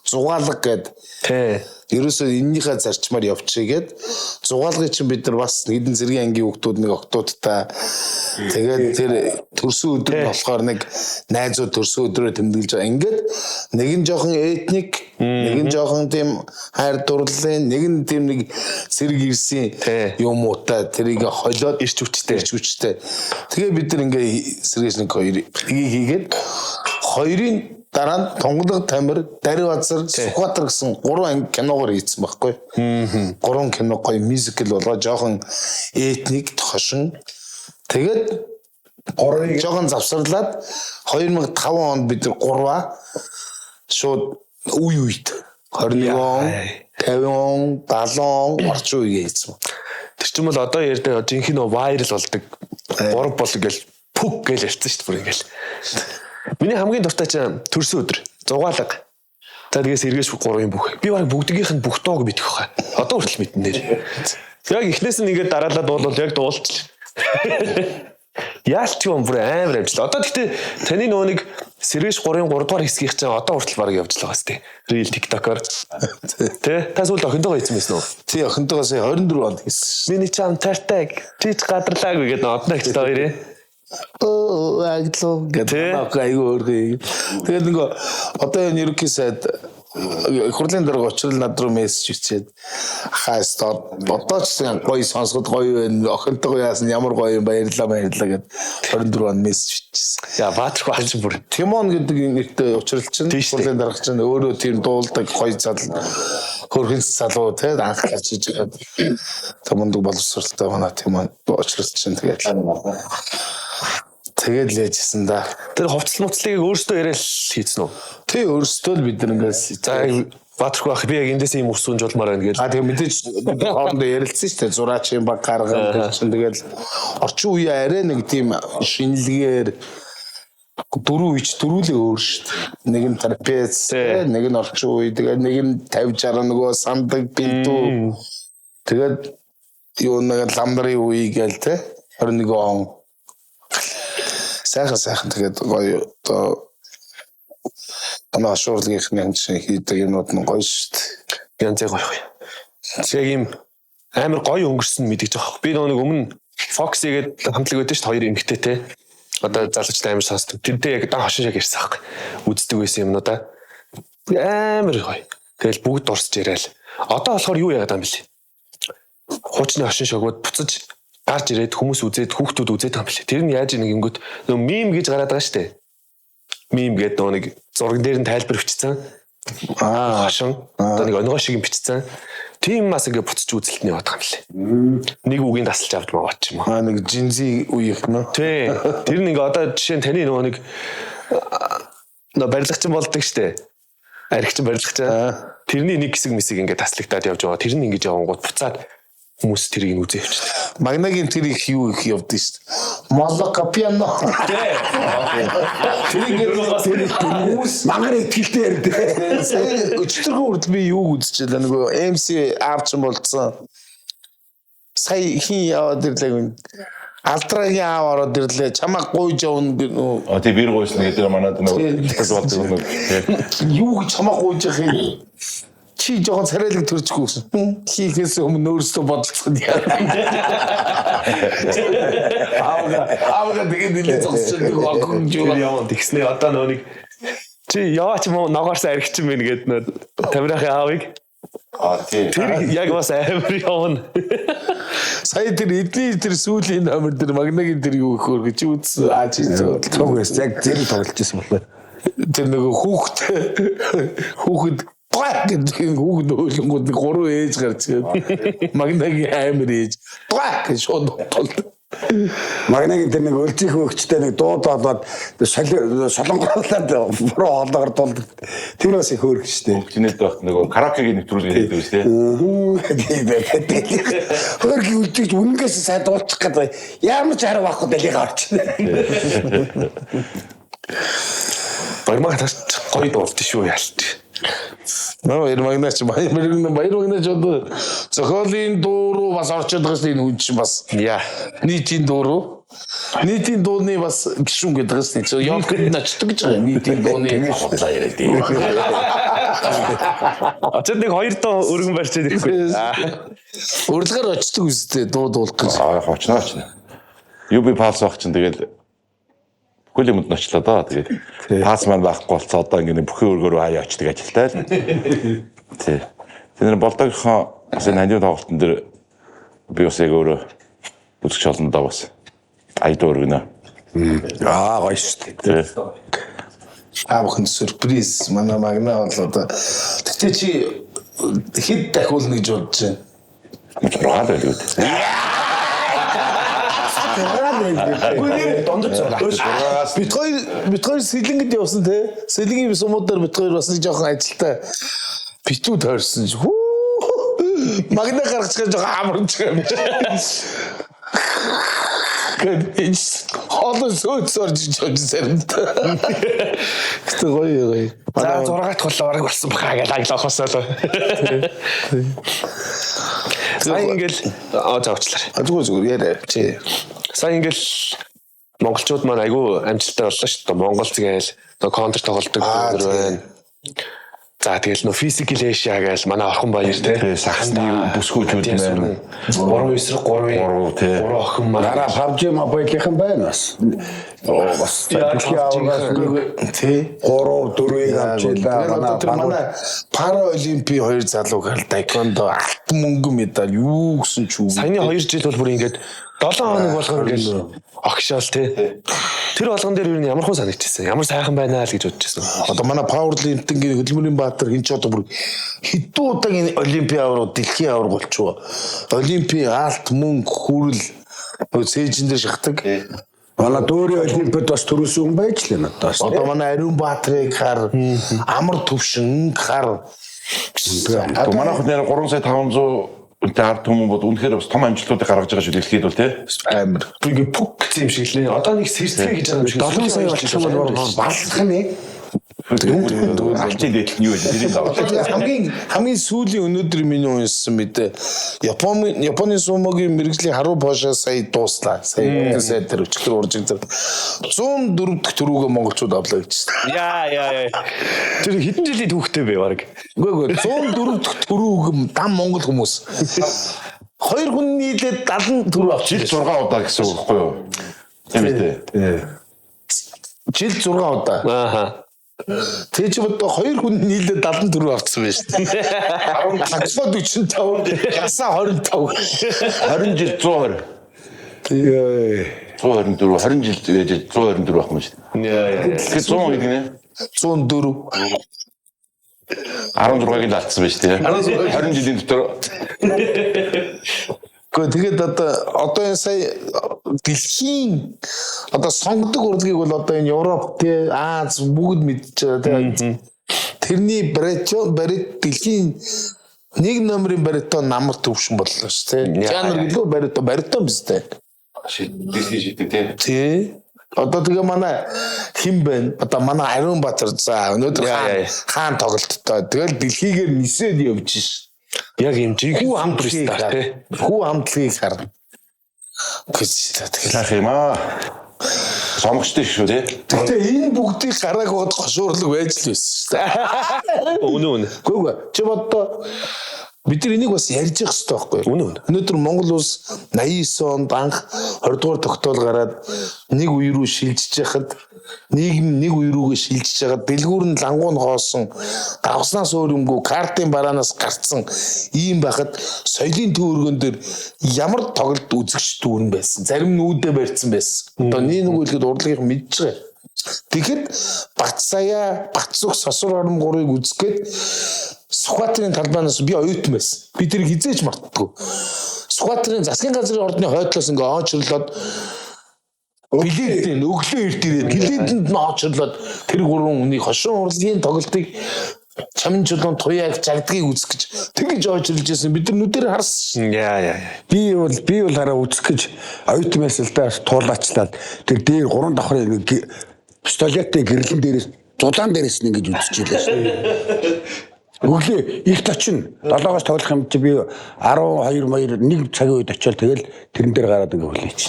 зугаалга гээд Тий. Ерөөсөө эннийхээ зарчмаар явчихъя гээд зугаалгыг чинь бид нар бас хэдэн зэргийн ангийн хүүхдүүд нэг октоудтай тэгээд тэр төрсөн өдөр нь болохоор нэг найзууд төрсөн өдрөө тэмдэглэж байгаа. Ингээд нэг нь жоохон этник, нэг нь жоохон тийм хайр дурлалын, нэг нь тийм нэг зэрэг ирсэн юмуутай тэрийг холиод Ирч хүчтэй. Ирч хүчтэй. Тэгээ бид нар ингээ сэргээш нэг хоёр нэгийг хийгээд хоёрын дараа нь Тунгалаг Тамир, Дарь Базар, Сүхбаатар гэсэн гурван анги киногоор хийсэн байхгүй. Гурван кино гоё мюзикл болгоо жоохон этник хошин. Тэгээд гурвыг жоохон завсарлаад 2005 онд бид нар гурваа шууд үе үед 21 он, 50 он, 70 он орчин үеийг хийсэн. Тэр чинь бол одоо ярьдаг жинхэнэ вайрал болдог. Гурав бол ингээл пүк гэж ярьсан шүү дээ бүр ингээл. Миний хамгийн дуртай чинь төрсөн өдөр. Зугаалга. За тэгээс сэргээш гурвын бүх. Би баг бүгдгийнх нь бүх дууг мэдэх байхаа. Одоо хүртэл мэднэ нэр. Яг эхнээс нь ингээд дараалал дуулвал яг дуулчихлаа. Яалч юм бүр амар амжилт. Одоо гэхдээ таны нөгөө нэг сэргээш 3-ын 3 дугаар хэсгийнх чинь одоо хүртэл баг явж л байгаа сте. Reel TikTok-оор. Тэ? Та сүүлд охинтойгоо хийсэн байсан уу? Тий, охинтойгоо сая 24 онд хийсэн. Миний чам тартаг. Чи ч гадарлаагүй гэдэг одно ихтэй хоёрын. Аглуу гэдэг айгүй өөрхөн. Тэгээд нөгөө одоо энэ ерөнхий сайд их хурлын дарга учрал над руу мессеж бичээд хаа стоп одоо ч гоё сонсоход гоё байна. Охинтойгоо яасан ямар гоё юм баярлаа баярлаа гэд 24 он мессеж бичсэн. Яа Баатрах баач бүр. Тимон гэдэг нэртэй учрал чинь хурлын дарга чинь өөрөө тийм дуулдаг гоё зал хөрхөн залуу те анх гарч иж байгаа. Тэг мундаг боловсралтай манай Тимон учрал чинь тэгээд тэгээд л яжсэн да. Тэр хувцал муцлыг өөрсдөө яриад хийцэн үү? Тий, өөрсдөө л бид нар ингээс за Баатрах бах би яг эндээс ийм ус унжуулмаар байна гэж. А тэгээ мэдээж хоорондоо ярилцсан шүү дээ. Зураач юм баг гарган тэр чинь тэгэл орчин үеийн арай нэг тийм шинэлгээр дөрөв үеч дөрүлээ өөр шүү дээ. Нэг нь трапез, нэг нь орчин үе, тэгээд нэг нь 50 60 нөгөө сандаг бинтүү. Тэгээд юу нэг ламдрын үе гээл те 21 он. Сайхан сайхан тэгээд гоё одоо Манай хошуурлынхны чинь хийдэг юмнууд нь гоё шүү дээ. Янз гоё гоё. Яг ийм амар гоё өнгөрсөн мэдэж байгаа. Би нөгөө нэг өмнө Fox гээд хамтлаг байдаг шүү дээ, хоёр эмэгтэй те. Одоо залуучтай амар сонсдог. Тэрнтэй яг дан хошин шиг ярьсан байхгүй. Үздэг байсан юмнуудаа. Амар гоё. Тэгэл бүгд дурсаж яриад. Одоо болохоор юу яагаад юм бэлээ? Хуучны хошин шогууд буцаж гарч ирээд хүмүүс үзээд, хүүхдүүд үзээд байгаа юм бэлээ. Тэр нь яаж нэг юмгөт нөгөө meme гэж гараад байгаа шүү дээ. Meme гэдэг нөгөө нэг зурган дээр нь тайлбар бичсэн. Хошин одоо нэг онигоо шиг юм бичсэн. Тийм бас ингээ буцаж үзэлт нь яваад байгаа юм лээ. Нэг үгийн дасалж авд маа ч юм уу. Аа, нэг Gen Z үеийнх нөө. Тий. Тэр нь ингээ одоо жишээ нь таны нөгөө нэг нөө барилгачин болдог штэ. Архичин, барилгачин. Тэрний нэг хэсэг мэсэг ингээ таслагдаад явж байгаа. Тэр нь ингэж явангууд буцаад хүмүүс тэрийг нь үзээ явчихдаг. Магнагийн тэр их юу их явдсан шүү дээ. Молока пиано. Тэр ингээд тэр хүмүүс Мангар ихтгэлтэй ярьд. Өчтөрхөн хүртэл би юу үзчихлээ, нөгөө MC аавчин болцсон. Сая хин яваад ирлээ гүн. Алдрагийн аав ороод ирлээ. Чамайг гуйж явна гэх нөгөө А тий, бэр гуйсан гэдэг манад нөгөө хятад болдог нөгөө тий. Юу гэж чамайг гуйж явах юм? Чи жоохон царайлаг төрчихгүй гэсэн. Хийхээс өмнө өөрөөсөө бодолцсон яа. Аавга тэгээд нэлээд зогсож нэг охин Тэр юу. явна тэгснэ одоо нөгөө нэг чи яваач мó ногоорсон архичин мэн гээд нөө тамирахын аавыг А тий. тэр яг бас амар явна. Сая тэр эдний тэр сүүлийн номер тэр Магнагийн тэр юу их хөр гэж үзсэн. Аа, чи Цуг байсан. Яг зэрэг тоглож байсан болоо. Тэр нөгөө хүүхэд хүүхэд гой гэдэг хүүхэд өөлөнгүүд нэг гурван ээж гарч ирээд Магнагийн амар ээж гой гэж шууд толд. Магнагийн тэр нэг өлзийнх өгчтэй нэг дуу доолоод солонгоруулаад буруу хоолоогоор дуулдаг. Тэр бас их хөөрөх штэ. Хөгжинэд багт нөгөө караокегийн нэвтрүүлэг хийдэг үү те. Хөөрхий үлдэж үнэнгээс сайн дуулчих гэдэг. Ямар ч хараа байхгүй далийг авчихна. Баримаг тач гоё дуулд шүү ялт. Нөө баяр Магнаач, баяр баяр Магнаач одоо зохиолын дуу руу бас орчод байгаа шүү дээ, энэ хүн чинь бас. Яа. Нийтийн дуу руу. Нийтийн дууны бас гишүүн гэдэг шүү дээ. Йолкод нь очдөг гэж байгаа. Нийтийн дууны Худлаа яриад тий. Очоод нэг хоёр дуу өргөн барьчаад ирэхгүй. Урилгаар очдөг үстэй дуу дуулах гэж. Аа, очно очно. UB палс байх чинь тэгэл бүхэл юмд нь очлоо доо. Тэгээд пас маань байхгүй болцоо, одоо ингэ бүхэн өргөөр хаяа очдөг ажилтай л. Тий. Тэр нэр болдогийнхоо бас энэ хандив тоглолтын дээр би бас яг өөрөө үзэгч олондоо бас аяд өргөнө. Аа, гоё штэ. Тий. Та бүхэн сюрприз, манай Магна бол одоо. Тэгтээ чи хэд дахиулна гэж бодож байна? 6 л байлгүй дээ. Үгүй нэр Дундаж зураг. Бит хоёр Сэлэнгэд явсан те. Сэлэнгийн сумуудаар бит хоёр бас нэг жоохон ажилтай битүү тойрсон чи. Хүү. Магна гаргачих жоохон амарч байгаа юм чи. Гэт хоолой сөөц орж иж явж заримдаа. Гэтэ гоё гоё. За, 6 дахь бол бараг болсон баха гэж аглахосоо л. Сая ингээл аа, за, уучлаарай. Зүгээр зүгээр яриа чи. Сая ингээл монголчууд маань айгүй амжилттай боллоо шүү дээ. Монголц гээл нөгөө контр тоглолдог Аа, өндөр байна. За, тэгэл нөө Physical Asia гээл манай Орхон баяр те. Тий, сагсны бүсгүүчүүд маань. 3 эсрэг 3 Гурав, тий. 3 охин маань. Дараа PUBG Mobile-ийнхэн байна бас. Оо, бас дэлхийн аваргаас нэг Тий. 3 4-ийг авч илаа. Тэгэл одоо тэр манай пара олимпийн хоёр залуу хал таеквондо алтан мөнгө медаль юу гэсэн ч үү. Саяны 2 жил бол бүр ингээд 7 хоног болгоно ингээл огшоол те. Тэр болгон дээр юу нь ямар хүн санагдчихсан. Ямар сайхан байна л гэж бодож байсан. Одоо манай пауэрлифтингийн хөдөлмөрийн баатар хин ч одоо бүр хэдэн удаагийн олимпийн аварга, дэлхийн аварга болчихоо. Олимпийн алт мөнгө хүрэл нөгөө цээжин дээр шахдаг. Манай дүүрийн олимпиад бас төрүүлсэн хүн байж л байна одоо. Одоо манай Ариун Баатрыг хар, амар төвшин хар. Манай хүн нэр 3 сая 500 үнтэй ард түмэн бол үнэхээр бас том амжилтуудыг гаргаж байгаа шүү дэлхийд бол тий. Амар. Бүр ингээд пүк гэсэн юм шиг лээ. Одоо нэг сэрцгээ гэж байгаа юм шиг. 7 сая болчих юм бол баллах нэ. Алчийн дээдл нь юу вэ? Тэрийг аваа. Хамгийн хамгийн сүүлийн өнөөдөр миний уншсан мэдээ Японы Японы сумогийн мэрэгжлийн харуу пошаа сая дууслаа. Сая бүтэн сайд дээр өчигдөр уржиг дээр 104 дахь төрүүгээ монголчууд авлаа гэж байна. Яа яа яа. Тэр хэдэн жилийн түүхтэй бэ баг? Үгүй үгүй 104 дахь төрүүг дам монгол хүмүүс. Хоёр хүн нийлээд 70 төрүү авчих. Жил 6 удаа гэсэн үг байхгүй юу? Тийм үү? Жил 6 удаа. Ааха. Тэг чи бодоо хоёр хүн нийлээд 70 төрүү авчихсан байж тээ. 10 45, ясаа 25. 20 жил 120. 124 20 жил байж 124 байх юм шүү дээ. Яа яа. Тэгэхээр 100 гэдэг нэ 104. 16-ыг л алдсан байж тээ. 20 жилийн дотор Гэхдээ тэгээд одоо одоо энэ сая дэлхийн одоо сонгодог урлагийг бол одоо энэ Европ те Аз бүгд мэдж байгаа те. Тэрний баритон барит дэлхийн нэг номерын баритон намар төвшин боллоо шүү те. Жанр гэлөө баритон баритон биз дээ. дэлхийн шийдэг тий. Тий. Одоо тэгээ манай хэн бэ? Одоо манай Ариун Баатар за өнөөдөр Яа, яа, яа. хаан тоглолттой. Тэгэл дэлхийгээр нисээд явж ш. Яг юм жинхэнэ Хүү хамтлагийг суперстар хар. тий. Хүү хамтлагийг хар. Гэж тэгэл. Сайх юм аа. Сонгочтой шүү тий. Гэтэ энэ бүгдийг гарааг бод гошуурлаг байж л байсан шүү дээ. Үнэн үнэн. Үгүй үгүй. Чи боддоо бид нар энийг бас ярьж явах хэрэгтэй байхгүй юу? Үнэн, үнэн. Өнөөдөр Монгол улс 89 онд анх 20 дугаар тогтоол гараад нэг үе рүү шилжиж яхад нийгэм нэг үе рүүгээ шилжиж яхад дэлгүүр нь лангуу нь хоосон давснаас өөр юмгүй картын бараанаас гарцсан ийм байхад соёлын төв өргөн дээр ямар тоглолт үзэгч дүүрэн байсан. Зарим нь үүдээ барьсан байсан. Одоо нэг нэг үлгэд урлагийнх мэдж байгаа. Тэгэхэд Батсаяа, Батсүх, Сосор орон гурыг үзэх гээд Сүхбаатарын талбайнаас би оюутан байсан. Би тэрийг хизээч мартдаггүй. Сүхбаатарын засгийн газрын ордны хойдлоос ингээ оочрлоод билетийн өглөө эрт ирээд билетэнд нь оочрлоод тэр гурван хүний хошин урлагийн тоглолтыг чамин чулуун туяаг жагдгийг үзэх гэж тэгэж оочрлж байсан. Бид нар нүдээр харсан. Яа яа яа. Би бол би бол хараа үзэх гэж оюутан байсан л да туулаачлаад тэр дээр гурван давхрын нэг пистолеттэй гэрлэн дээрээс зулаан дээрээс нь ингэж үзчихлээ шүү дээ. Өглөө эрт очино. 7-оос тоглох юм чи би 12 маяр нэг цагийн үед очиод тэгэл тэрэн дээр гараад ингээ хүлээч.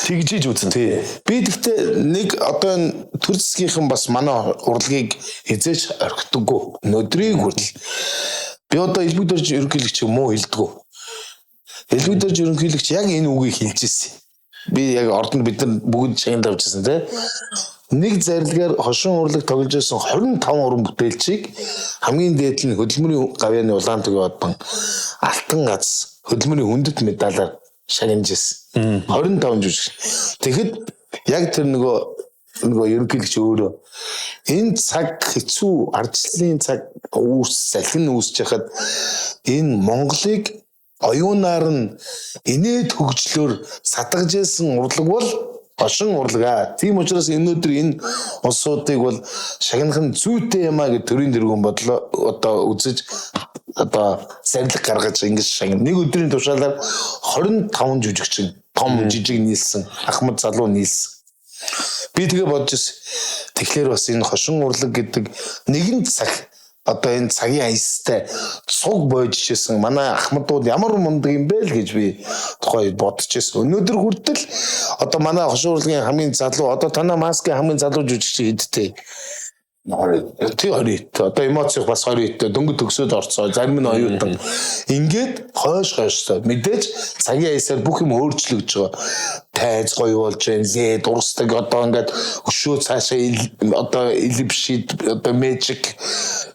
Тэгжиж үзэн тий. Би тэгтээ нэг одоо энэ төр засгийнхан бас манай урлагийг хизээч орхидоггүй. Өнөөдрийг хүртэл би одоо элбэг дөрж ерөнхийлөгч муу хэлдэггүй. Элбэг дөрж ерөнхийлөгч яг энэ үгийг хэлж ирсэн. Би яг ордонд бид нар бүгд шагнал авч ирсэн тий. Нэг зарилгаар хошин урлаг тоглож байсан 25 уран бүтээлчийг хамгийн дээд нь хөдөлмөрийн гавьяаны улаан төгөө одон алтан газ хөдөлмөрийн хүндэт медалаар шагнаж ирсэн. 25 жүжиг. Тэгэхэд яг тэр нөгөө нөгөө ерөнхийлөгч өөрөө энэ цаг хэцүү ардчлалын цаг үүс салхин үүсэж хахад энэ Монголыг оюунаар нь инээд хөгжлөөр сатгаж исэн урлаг бол хошин урлаг аа. Тийм учраас өнөөдөр энэ улсуудыг бол шагнах нь зүйтэй юм а гэж төрийн дэргүүн бодлоо одоо үзэж одоо зарлиг гаргаж ингэж шагна. Нэг өдрийн тушаалаар 25 жүжигчин том жижиг нийлсэн, ахмад залуу нийлсэн. Би тэгээ бодож ирсэн. Тэгэхээр бас энэ хошин урлаг гэдэг нэгэн цаг одоо энэ цагийн аястай цуг бойж ирсэн манай ахмадууд ямар мундаг юм бэ л гэж би тухай бодож ирсэн. Өнөөдөр хүртэл одоо манай хошин урлагийн хамгийн залуу одоо танаа маскын хамгийн залуу жүжигч хэдтэй? 20. Тий 20 хэд. Одоо эмоцих бас 20 хэд. Дөнгөж төгсөөд орцоо. Зарим нь оюутан. Ингээд хойш хойштой. Мэдээж цагийн аясаар бүх юм өөрчлөгдөж байгаа. Тайз гоё болж байна. Зээ дурсдаг одоо ингээд өшөө цаашаа одоо элевшид одоо Magic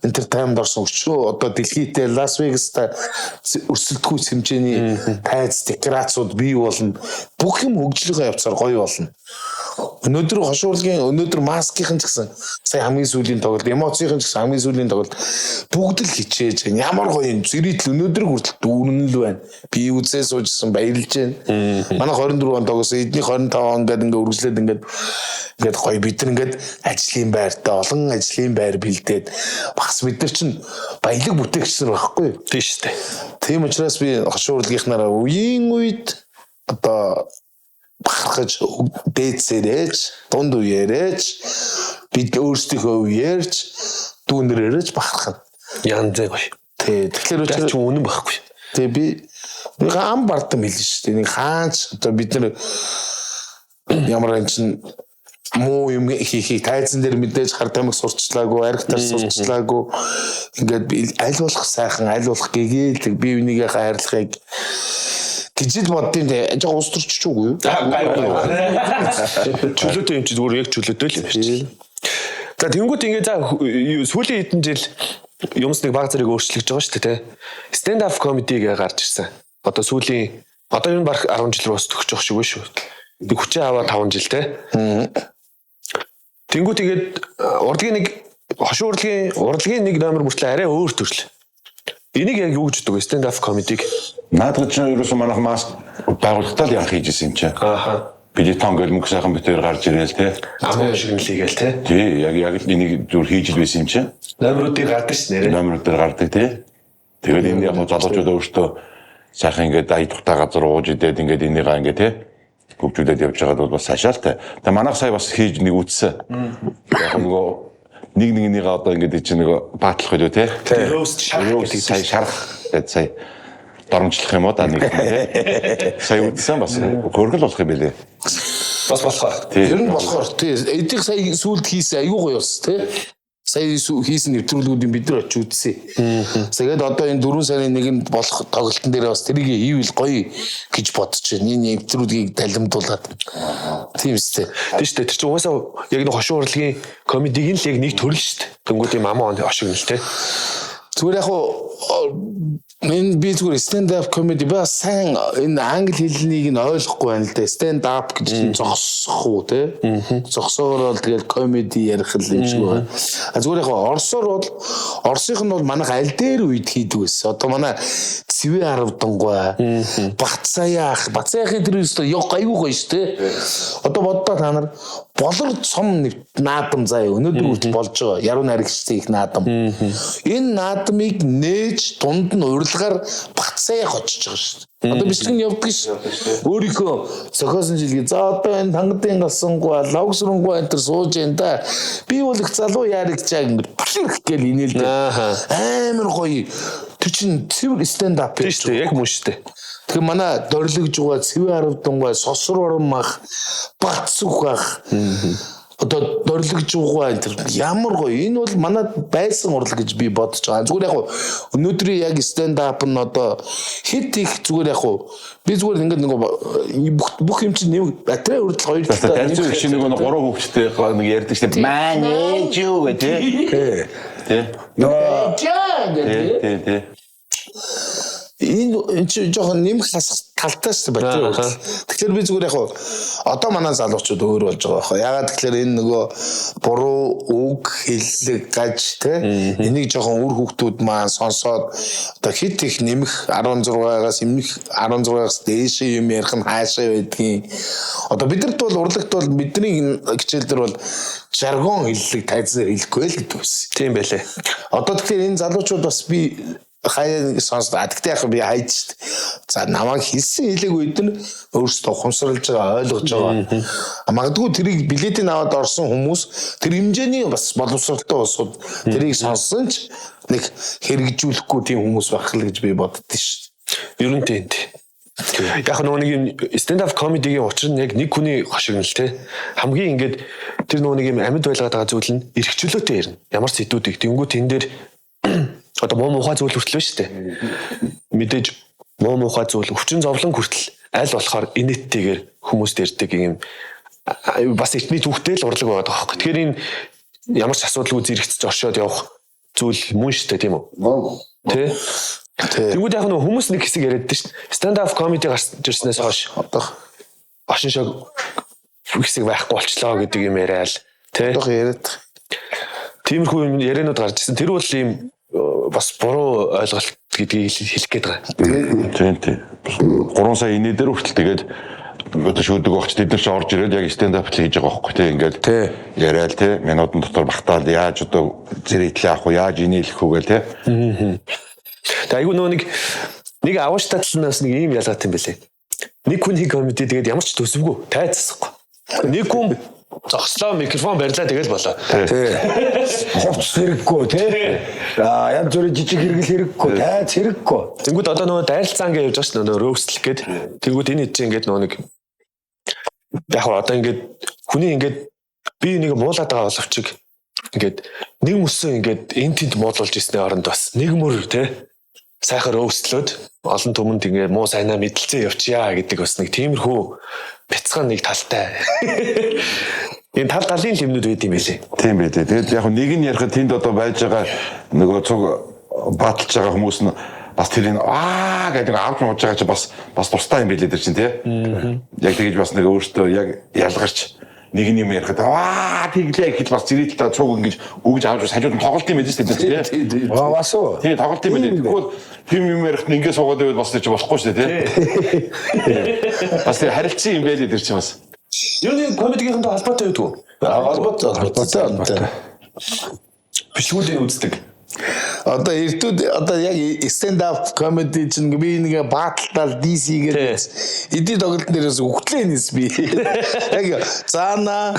Entertainment орсон өшөө одоо дэлхийдээ Лас Вегаста өрсөлдөхүйц хэмжээний тайз декорациуд бий болно. Бүх юм хөгжлөгөө явцаар гоё болно. Өнөөдөр хошин урлагийн өнөөдөр маскийнхан ч гэсэн сая хамгийн сүүлийн тоглолт, эмоцийнхан ч гэсэн хамгийн сүүлийн тоглолт бүгд л хичээж байна. Ямар гоё юм. Зэрэгтэл өнөөдөр хүртэл дүүрэн л байна. Би үзээ суужсэн баярлж байна. Манай 24 он тоглосон, эдний 25 он гэдэг ингээ үргэлжлээд ингээд ингээд гоё бид нар ингээд ажлын байртай олон ажлын байр бэлдээд бас бид нар чинь баялаг бүтээгч нар байхгүй юу? Тий шүү дээ. Тийм учраас би хошин урлагийнхнаараа үеийн үед одоо бахархаж дээдсэрэж дунд үеэрэж Бид өөрсдийнхөө үеэрч дүүнэрээрэж бахархна. Янз гоё. Тий. Тэгэхээр Тэр ч үнэн байхгүй. Тий би нэг ам бардам хэлнэ шүү дээ. Нэг хаанч одоо бид нар ямар юм чин муу юм хийхийг тайзан дээр мэдээж хар тамхи сурчлаагүй, архитар сурчлаагүй. Ингээд би аль болох сайхан, аль болох гэгээл би энийгээ хайрлахыг гэж л боддیں۔ Жог ус төрчих үгүй юу? Чөлөөтэй юм чи зүгээр яг чөлөөтэй л юм шиг. За тэнгуут ингээ за сүүлийн хэдэн жил юмс нэг баг зэрэг өөрчлөгдөж байгаа шүү дээ, тэ. Stand up comedy гээ гарч ирсэн. Одоо сүүлийн одоо энэ баг 10 жил рүү бас төгсөх шиг байна шүү. Нэг хүчээ аваа 5 жил, тэ. Тэнгуут ингээд урлагийн нэг хошин урлагийн нэг номер мөртлөө арай өөр төрөл. Энийг яг юу гэж боддог вэ? Stand up comedy-г. Наадах чинь ерөөсөө манайх мас байгууллагатай л яах хийж исэн юм чинь. Ааха. Билетон гэл мөнгө сайхан битээр гарч ирээл те. Амуу шиг нэлээгээл те. Тий, яг л энийг зүр хийж л байсан юм чинь. Номеруудыг гардаг ш нэрээ. Номерууд дээр гардаг те. Тэгээд энэ яг залуучууд өөртөө сайхан ингээд ая тухтай газар ууж идээд ингээд энийгээ ингээд те хөгжүүлээд явж байгаад бол бас цаашаалтай. Тэгээ манайх сая бас хийж нэг үтсэн. Яг нөгөө нэг нэгнийгээ одоо ингээд чинь нөгөө баатлах байлуу те. Roast шарах гэдэг сая шарах гэдэг сая доромжлох юм уу да нэг те. Сая үтсэн бас хөргөл болох юм билээ. Бас болохоор. Тэр нь болохоор тий эдийг сая сүүлд хийсэн айгүй гоё болсон тий. Сая хийсэн нэвтрүүлгүүдийн бид нар очиж үзсэн. Тэгээд одоо энэ 4 сарын 1-нд болох тоглолтын дээр бас тэрийг хийвэл гоё гэж бодож байна. Энэ нэвтрүүлгийг далимдуулаад. Тийм үстэй. Тийм шүү дээ. Тэр чинь угаасаа яг нэг хошин урлагийн комедиг нь л яг нэг төрөл шүү дээ. Тэнгүүд юм амаа ошигнол те. Зүгээр яг уу энэ би зүгээр stand up comedy бас сайн энэ англи хэлнийг нь ойлгохгүй байна л да. Stand up гэж чинь зогсох уу те. Зогсоогоор бол тэгэл comedy ярих л юм шиг байна. А зүгээр яг орсоор бол орсынх нь бол манайх аль дээр үед хийдэг байсан. Одоо манай Цэвэ аравдангуй, Батсаяах, Батсаяахын тэр өстө яг гайгүй гоё шүү те. Одоо боддоо та нар болор цом наадам заяа өнөөдөр хүртэл болж байгаа. Яруу найрагчдын их наадам. Энэ наадмыг нээж дунд нь урилгаар Батсаяах очиж байгаа шүү дээ. Одоо бичлэг нь явдаг шүү. Өөрийнхөө зохиосон жилгээ за одоо энэ тангадын галсангүй, лавгсрангуй энэ төр сууж энэ да. Би бол их залуу яригчаа ингээд плэрх гэл инээлдэг. Амар гоё. Тэр чинь цэвэр stand up Тийм шүү дээ. Яг мөн шүү дээ. Тэгэхээр манай дорлогж байгаа Цэвэ аравдангуй, сосор орон мах, Батсүх ах. Одоо дорлогж байгаа энэ төр ямар гоё. Энэ бол манай байсан урлаг гэж би бодож байгаа. Зүгээр яг өнөөдрийн яг stand up нь одоо хит их зүгээр яг би зүгээр ингээд нэг бүх юм чинь нэг батарей хүртэл хоёр талтай. Таньцуу их шиг нэг гурван хүүхэдтэй нэг ярьдаг шүү дээ. Маань ээж юу гэх тий. Тий. Нөгөө гэдэг. Тий, тий. Энэ чи жоохон нэмэх хасах талтай шүү дээ батарей хүртэл. Тэгэхээр би зүгээр яг одоо манай залуучууд өөр болж байгаа байхгүй. Ягаад тэгэхээр энэ нөгөө буруу үг хэллэг гаж те энийг жоохон үр хүүхдүүд маань сонсоод одоо хит их нэмэх 16-аас эмнэх 16-аас дээш юм ярих нь хаашаа байдгийг. Одоо бидэрт бол урлагт бол бидний хичээл дээр бол жаргон хэллэг тайзнаар хэлэхгүй л гэдэг байсан. Тийм байлээ. Одоо тэгэхээр энэ залуучууд бас би хаяа сонсдог. А тэгтээ яг би хайж шít. За намайг хэлсэн хэлээг үед нь өөрсдөө ухамсарлаж байгаа, ойлгож байгаа. Магадгүй тэрийг билетийг аваад орсон хүмүүс тэр хэмжээний бас боловсролтой улсууд тэрийг сонссон ч нэг хэрэгжүүлэхгүй тийм хүмүүс байх л гэж би боддоо шít. Ер нь тийм. Яг нөгөө нэг юм stand up comedy-гийн учир нь яг нэг хүний хошигнол те. Хамгийн ингээд тэр нөгөө нэг юм амьд байлгаад байгаа зүйл нь эрх чөлөөтэй ярина. Ямар ч сэдвүүдийг тэнгуү тэн дээр одоо муу муухай зүйл хүртэл байна шүү дээ. Мэдээж муу муухай зүйл өвчин зовлон хүртэл аль болохоор инээдтэйгээр хүмүүст ярьдаг юм бас эртний түүхтэй л урлаг байгаа байхгүй. Тэгэхээр энэ ямар ч асуудалгүй зэрэгцэж оршоод явах зүйл мөн шүү дээ, тийм үү? Тэ? Тэгвэл яг нөгөө хүмүүс нэг хэсэг яриад шүү дээ. Stand up comedy гарч ирснээс хойш Одоо оршин шог хэсэг байхгүй болчлоо гэдэг юм яриад тэ. одоо яриад. Тиймэрхүү юм яриануд гарч ирсэн. Тэр бол ийм бас буруу ойлголт гэдгийг хэлэх гээд байгаа. Тийм тийм. 3 сая инээ дээр хүртэл тэгээд одоо шүүдэг багч тэд нар ч орж ирээд яг stand up хийж байгаа байхгүй тий ингээд яриад тий минутан дотор багтаал яаж одоо зэрэглээ авах уу яаж инээлэх үү гээл тий. Тэгээ айгүй нөгөө нэг авааштай талнаас нэг ийм ялгаатай юм бэлээ. Нэг хүний comedy тэгээд ямар ч төсөвгүй тайцсахгүй. Нэг хүн Зогслоо, микрофон барьлаа, тэгэл болоо. Тий. Хувцс хэрэггүй тий. Аа, янз бүрийн жижиг хэрэгэл хэрэггүй, тайз хэрэггүй. Тэнгүүд одоо нөгөө дайралцаан гэж явж байгаа шүү дээ, нөгөө roast-лэх гээд. Тэнгүүд энэ хэд чинь ингээд нөгөө нэг яг хаа одоо ингээд хүний ингээд би нэг муулаад байгаа боловч ингээд нэг мөсөн ингээд эн тэнд муулуулж ирсний оронд бас нэг мөр тий сайхан roast-лөөд олон түмэнд ингээд муу сайнаа мэдлцээ явчихъя гэдэг бас нэг тиймэрхүү бяцхан нэг талтай. Энэ тал талын лимнүүд байд юм байлээ. Тийм байх дээ. Тэгээд яг нэг нь ярихад тэнд одоо байж байгаа нөгөө цуг баталж байгаа хүмүүс нь бас тэрийг аа гэдэг авч мууж байгаа чи бас бас тустай юм билээ тэр чинь тий. Яг тэгэж бас нэг өөртөө яг ялгарч нэг нь юм ярихад аа тэглээ гэхэд бас зэрэг та цуг ингэж өгж авч хажууд нь тоглолт юм байд шүү дээ тий. Аа, бас уу. Тий, тоглолт юм байлээ. Тэгвэл тийм юм ярихад нь ингэ суугаад байвал бас тэр чи болохгүй шүү дээ тий. Бас тэр харилцан юм байлээ тэр чинь бас. Юуны комедигийнхэнтэй холбоотой байдгүй. Холбоотой, холбоотой, холбоотой. Бичлэгүүдийг үздэг. Одоо эртүүд одоо яг stand up comedy чинь би нэг бааталтал DC гэдэг эдийн тоглолтын дээрээс үхтлээ нэс би. Яг Заана,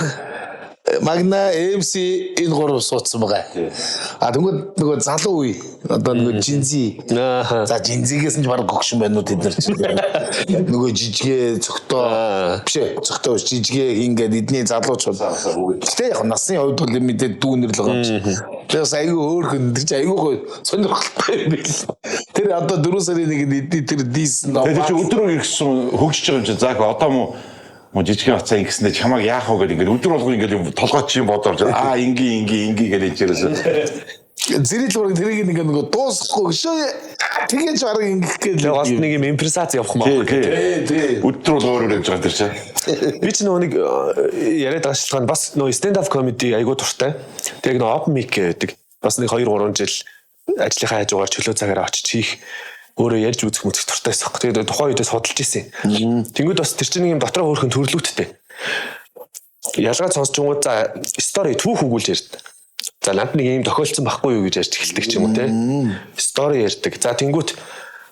Магна, MC энэ гурав суудсан байгаа. А тэгвэл нөгөө залуу үе одоо нөгөө Gen Z. За, Gen Z-гээс нь ч баг гогшин байна уу тэд нар чинь. Нөгөө жижигээ цогтоо биш ээ, цогтоо биш, жижигээ хингээд эдний залуучууд. Гэтэ яг насны хувьд бол мэдээ дүүнер л байгаа юм чи. Тэр бас айгүй хөөрхөн, тэр чи айгүй гоё сонирхолтой юм бил. Тэр одоо 4 сарын 1-нд эдний тэр дис. Тэр чи өдрөөр ирсэн хөгжиж байгаа юм чи заах одоо мó мо жижигхэн бацаа ингэснээр чамайг яах вэ гэдэг ингээд өдөр болгон ингээд юм толгой чи юм бодорж аа инги инги инги гэж хэлжээрээс. Зэрэл бараг тэрийг нэг нөгөө дуусахгүй шүү. Тэгэж бараг ингэх гээд Тэгээ гол нэг юм импресац явах маа. Тий, тий. Өдөр бол өөр өөр явж байгаа тэр чи. Би ч нөгөө нэг яриад байгаа шалтгаан бас нөгөө stand up comedy айгуу дуртай. Тэгээ нөгөө open mic гэдэг бас нэг 2 3 жил ажлынхаа хажуугаар чөлөө цагаараа очиж хийх, өөрөө ярьж үзэх мүцэх дуртай байсан. Тэгээд тухайн үедээ судалж исэн. Тэнгүүд бас тэр чинь нэг юм дотроо хөөрхөн төрлүүттэй. Ялгаад сонсчингууд за story, түүх өгүүлж ярьд. За, надад нэг юм тохиолдсон байхгүй юу гэж ярьж эхэлдэг ч юм уу те. Story ярьдаг. За, тэнгүүт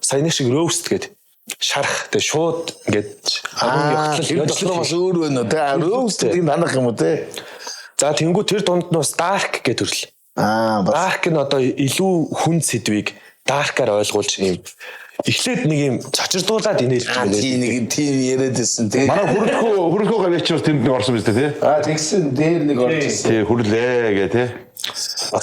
саяны шиг roast гэдэг шарах тэгээ шууд ингээд Аа, тэр дотор бас өөр байна уу те. Roast гэдэг нь танах юм уу те. За, тэнгүү тэр дунд нь бас dark гэх төрөл. Аа, бас Dark нь одоо илүү хүн сэдвийг dark-аар ойлгуулж юм. Эхлээд нэг юм цочирдуулаад инээлж байна. Тийм, нэг тийм яриад байсан те. Манай хүрлэхүү гавьяач бас тэнд нэг орсон биз дээ тий. Аа, тэгсэн дээр нэг орж ирсэн. Тий, хүрлээ гэ тий.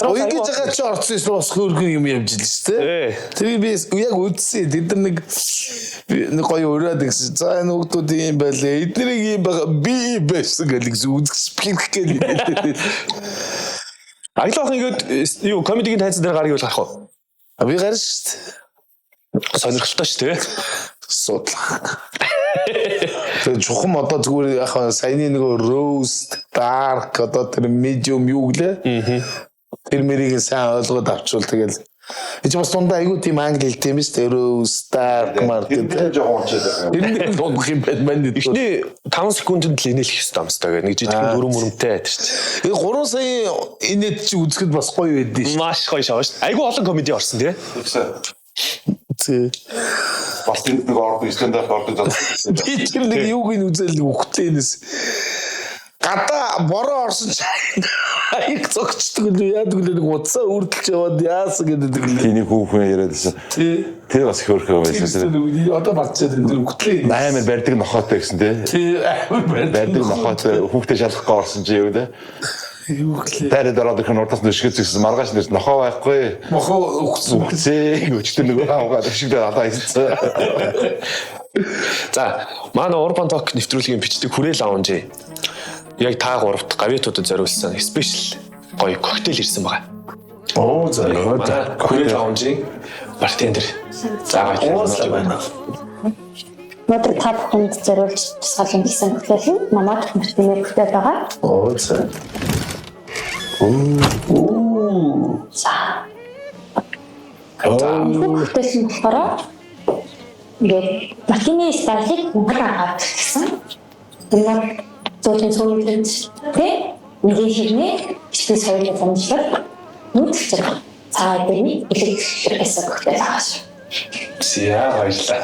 Уян гэж байгаа чи орсон юм бас хөөрхөн юм явж л шүү дээ. Тэр би яг үдсэн. Тэд нар нэг би нэг гоё ураад гэсэн. За, энэ хүүхдүүд юм байлээ. Эднэрийг юм байгаа, би юм байсан гэх гэсэн үзэх пинх гэл. Аглаах ингээд юу комедигийн тайзан дээр гарыг бол гарах уу? А, би гарна шүү дээ. Сонирхолтой шүү дээ. Судлаа. Тэгээ чухам одоо зүгээр яг саяны нөгөө roast, dark, одоо тэр medium юу гэлээ. Тэр мэрийг сайн ойлгоод авчвал тэгэл. Би ч бас дундаа айгүй тийм англи хэлтэй юм шүү дээ. Roast, dark, mark Тэр гэдэг. жоохон уучаад байгаа. Тэр нэг дундах юм байна маань. Эхний 5 секундэд л инээлэх хэрэгтэй юм ёстой гэх нэг жижигхэн дүрм мөрөмтэй тэр чинь. Энэ 3 сая инээд чи үзэхэд бас гоё байдیں шүү. Маш гоё шоу шүү. Айгүй олон комеди орсон тий. Дээ. Бас тэнд нэг ордог, stand up ордог залуу. Би тэр нэг юуг нь үзэл үхтлэнэс. Гадаа бороо орсон чи аяг зогчдөг л яадаг л нэг утсаа үрдэлж яваад яасан гэдэг л. Тэний хүүхэн яриад байсан. Тий. Тэр бас их хөөрхөн байсан. Тэр одоо марчаад тэр үхтлээ. Амар барьдаг нохоотой гэсэн тий. Тий, амар Барьдаг нохоотой хүүхдээ шалгахгүй орсон чи юу те. Юу гэлээ. Дайраад ороод ирэх нь урдаас нөшгөц гэсэн маргааш нэр нохоо байхгүй. Мохоо үхсэн. Үхсэн өчтөр нөгөө авгаад өшигдөө алаа хийсэн. За, манай Urban Talk нэвтрүүлгийн бичдэг хүрээ lounge яг та гуравт гавьяатуудад зориулсан special гоё коктейл ирсэн байгаа. Оо, за. Манай хүрээ lounge-ийн bartender. За, Уурлаа байна. Өнөөдөр та бүхэнд зориулж тусгаалan хийсэн коктейл нь Намаад мартины коктейл байгаа. Оо, за. За. Энэ коктейл нь болохоор ингээд мартини style-ыг Монгол аргаар гэсэн. Энэ бол зуулийн цөмөглөж тэ нэгэн хэрнээ бичгийн соёлыг дамжуулах нүүдэлчин цаа дэрний элэг гэсэн коктейл байгаа шүү. За, баярлалаа.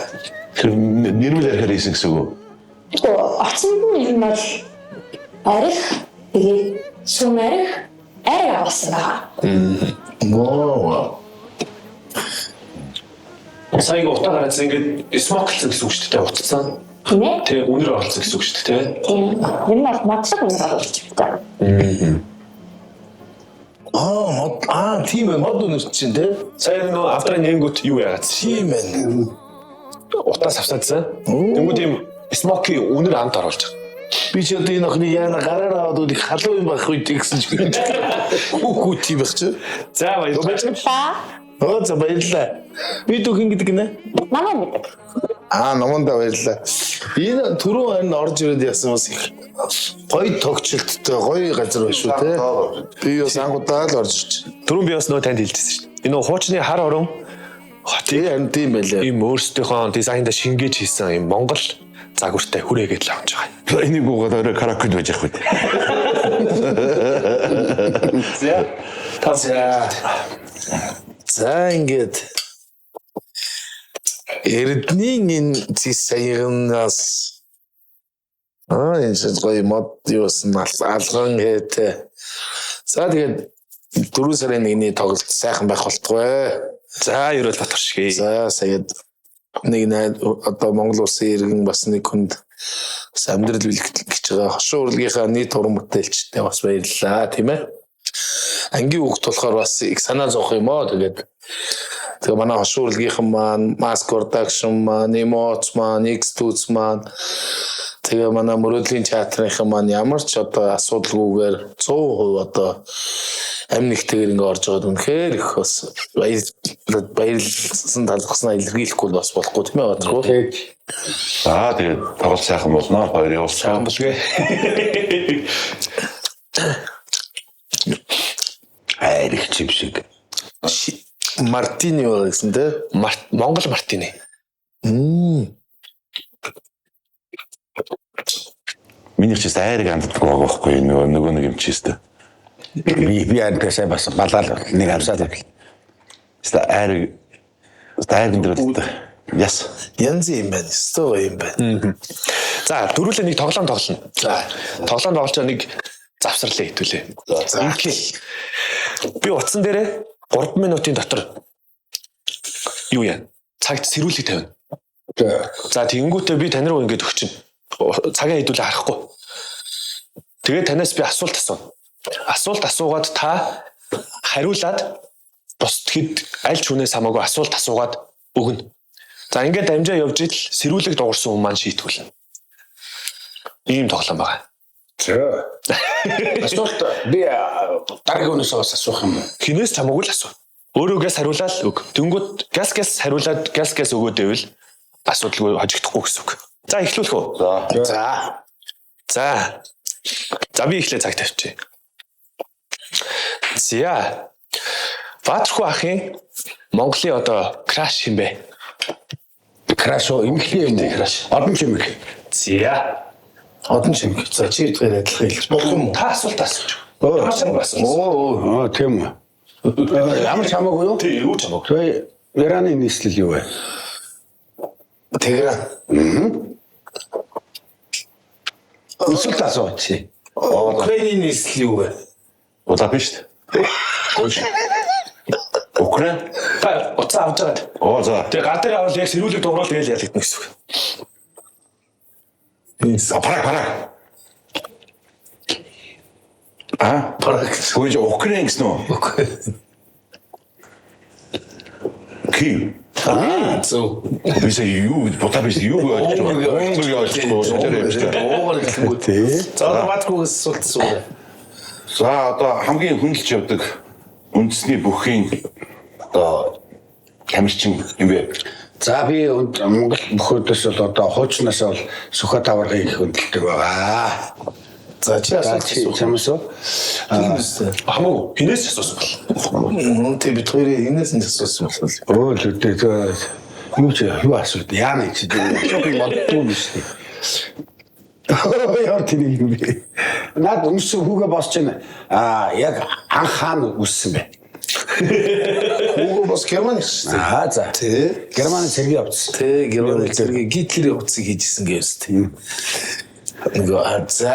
Тэр нэрмэл ярихаар хийсэн гэсэн үг үү? Тэгвэл орцонд нь ер нь бол арх Тэгээд сүүм арх ариг агуулсан байгаа. Вау. Сая ингээ утаа гараадсан ингээд смоклсон гэсэн үг шүү дээ. Утцсан. Тийм ээ? Тэ үнэр оруулсан гэсэн үг шүү дээ. Тийм. Ер нь бол модлог үнэр оруулж байна. Аа, мод аа, тийм ээ, мод үнэр чинь тий. Сая нөгөө авдраа нэнгүүт юу яагаад? Тийм ээ. Утаа савсаадсан. Тэнгүүд ийм смоки үнэр амт оруулж байгаа. Би ч одоо энэ охины яана гараар аваад үл их халуун юм байх үед гэсэн чи би. Хүүхүү тийм байх чи. За баярлалаа. Баярлалаа. Оо за баярлалаа. Би дүүхэн гэдэг нэ. Намаа гэдэг. Аа, номондоо баярлалаа. Энэ түрүү харин орж ирээд яасан бас их гоё тогтчлттой гоё газар байна шүү те. Би бас ангуудаа л орж ирж. Түрүүн би бас нөгөө танд хэлжсэн шүү дээ. Энэ нөгөө хуучны хар орон хотыг Тий, харин тийм байлаа. ийм өөрсдийнхөө дизайнда шингээж хийсэн ийм Монгол загвартай хүрээгээд л авч байгаа. Энийг гоогаад орой караокед байж явах үү. За. За. За ингээд Эрдний энэ цис саягнаас аа энэ ч гоё мод юусан алган хэт. За тэгээд 4 сарын 1-ний тоглолт сайхан байх болтугай. За Ерөөл Батар шиг. За саяд нэг найз одоо Монгол улсын иргэн бас нэг хүнд бас амьдрал бэлтгэж гэж байгаа хошин урлагийнхаа нийт уран бүтээлчтэй бас баярлалаа тийм ээ. Ангийн хүүхд болохоор бас их санаа зовх юм оо тэгээд тэгээ манай хошин урлагийнхан маань Mask Production маань Emots маань X2 маань тэгээ манай мөрөөдлийн театрынхан маань ямар ч одоо асуудалгүйгээр 100% одоо амь нэгтэйгээр ингээ орж байгаад үнэхээр их бас баярлсан талархснаа илэрхийлэхгүй бол бас болохгүй тийм ээ Бадрах уу? За тэгээд тоглолт сайхан болно. Хоёр явуулсан. Болгүй. Айрих чим шиг. Мартини байгаа гэсэн тийм. Монгол Мартини. Миний ч гэсэн айрыг анддаг байгаа байхгүй нөгөө нөгөө нэг юм чийстэй. Би би сайн бас балаал нэг амсаал. Хэвээ айрыг айрын дээр л Яс. Янз юм байна. Өстой гоё юм байна. За дөрүлээ нэг тоглоом тоглоно. За. Тоглоом тоглож байгаа нэг завсарлаа хэвтүүлээ. За. Ингээ. Би утсан дээрээ 3 минутын дотор юу яа? Цагт сэрүүлэг тавина. За тэгэнгүүтээ би тань руу ингээд өгчин. Цагаа хэдүүлээ харахгүй. Тэгээд танаас би асуулт асууна. Асуулт асуугаад та хариулаад бусд хэд аль ч хүнээс хамаагүй асуулт асуугаад өгнө. За ингээд дамжаа явж идэл сэрүүлэг дуурсан хүн маань шийтгүүлнэ. Ийм тоглоом байгаа. За. Асуулт би дараагийн хүнээс бас асуух юм уу? Хинээс ч хамаагүй л асуу. Өөрөө гэс хариулаад л өг. Тэнгүүд газ газ хариулаад газ газ өгөөд байвал асуудалгүй хожигдохгүй гэсэн үг. За эхлүүлэх үү? За. За. За. За би эхлээ цаг тавьчих. За. Баатархуу ахын Монголын одоо краш хин бэ? Краш уу эмхлээ юм уу? Краш. Одон чимэг. За. Одон чимэг. За чи хэдгээр адилхан хэлж болох юм уу? Та асуулт асууж. Ямар ч юм асууж. Оо, аа, тийм үү. Ямар ч хамаагүй юу? Тий, юу ч хамаагүй. Тэгээ Ираны нийслэл юу вэ? Тэгрэн. Эсвэл асууч. Украины нийслэл юу вэ? Будапешт. Украин. Та уцаа авч байгаад. Оо за. Тэгээ гар дээр авал яг сэрүүлэг дуурал тэгэл ялагдана гэсэн үг. А Праг Праг. А Праг. Үгүй чи Украин гэсэн үү? Киев. Аа зөв. Би сая юу Будапешт юу гэж ойлгож байгаа. Унгар ойлгож байгаа. Тэр юм шүү дээ. Уугаар гэлэнгүү. За одоо Баатархуугаас асуулт асууя. За одоо хамгийн хүндэлж явдаг үндэсний бүхийн одоо тамирчин юм бэ? За би Монгол бүхөөдөөс бол одоо хуучнаас бол Сүхбат таваргыг их хөндлөдөг байгаа. За чи За асуулт чи асуух. чамаас уу? Тийм үстэй. Хамаагүй. Хинээс ч асуусан бол. Тий бид хоёрын энэс нь асуусан бол. Өө л үдээ юу чи юу асууд яана чи асуух юм боддгүй юм шүү дээ. Яар тэнийг юм бэ? Наад өмсөн хүүгээ босч чинь аа яг анх хаана үссэн бэ? Хүүгөө бас Герман их шүү дээ. Аа за. Тий. Германы цэрэг явцсан. Тий Германы зэрэг Гитлерийн утсыг хийжсэн гэвс тий. Нөгөө а, за.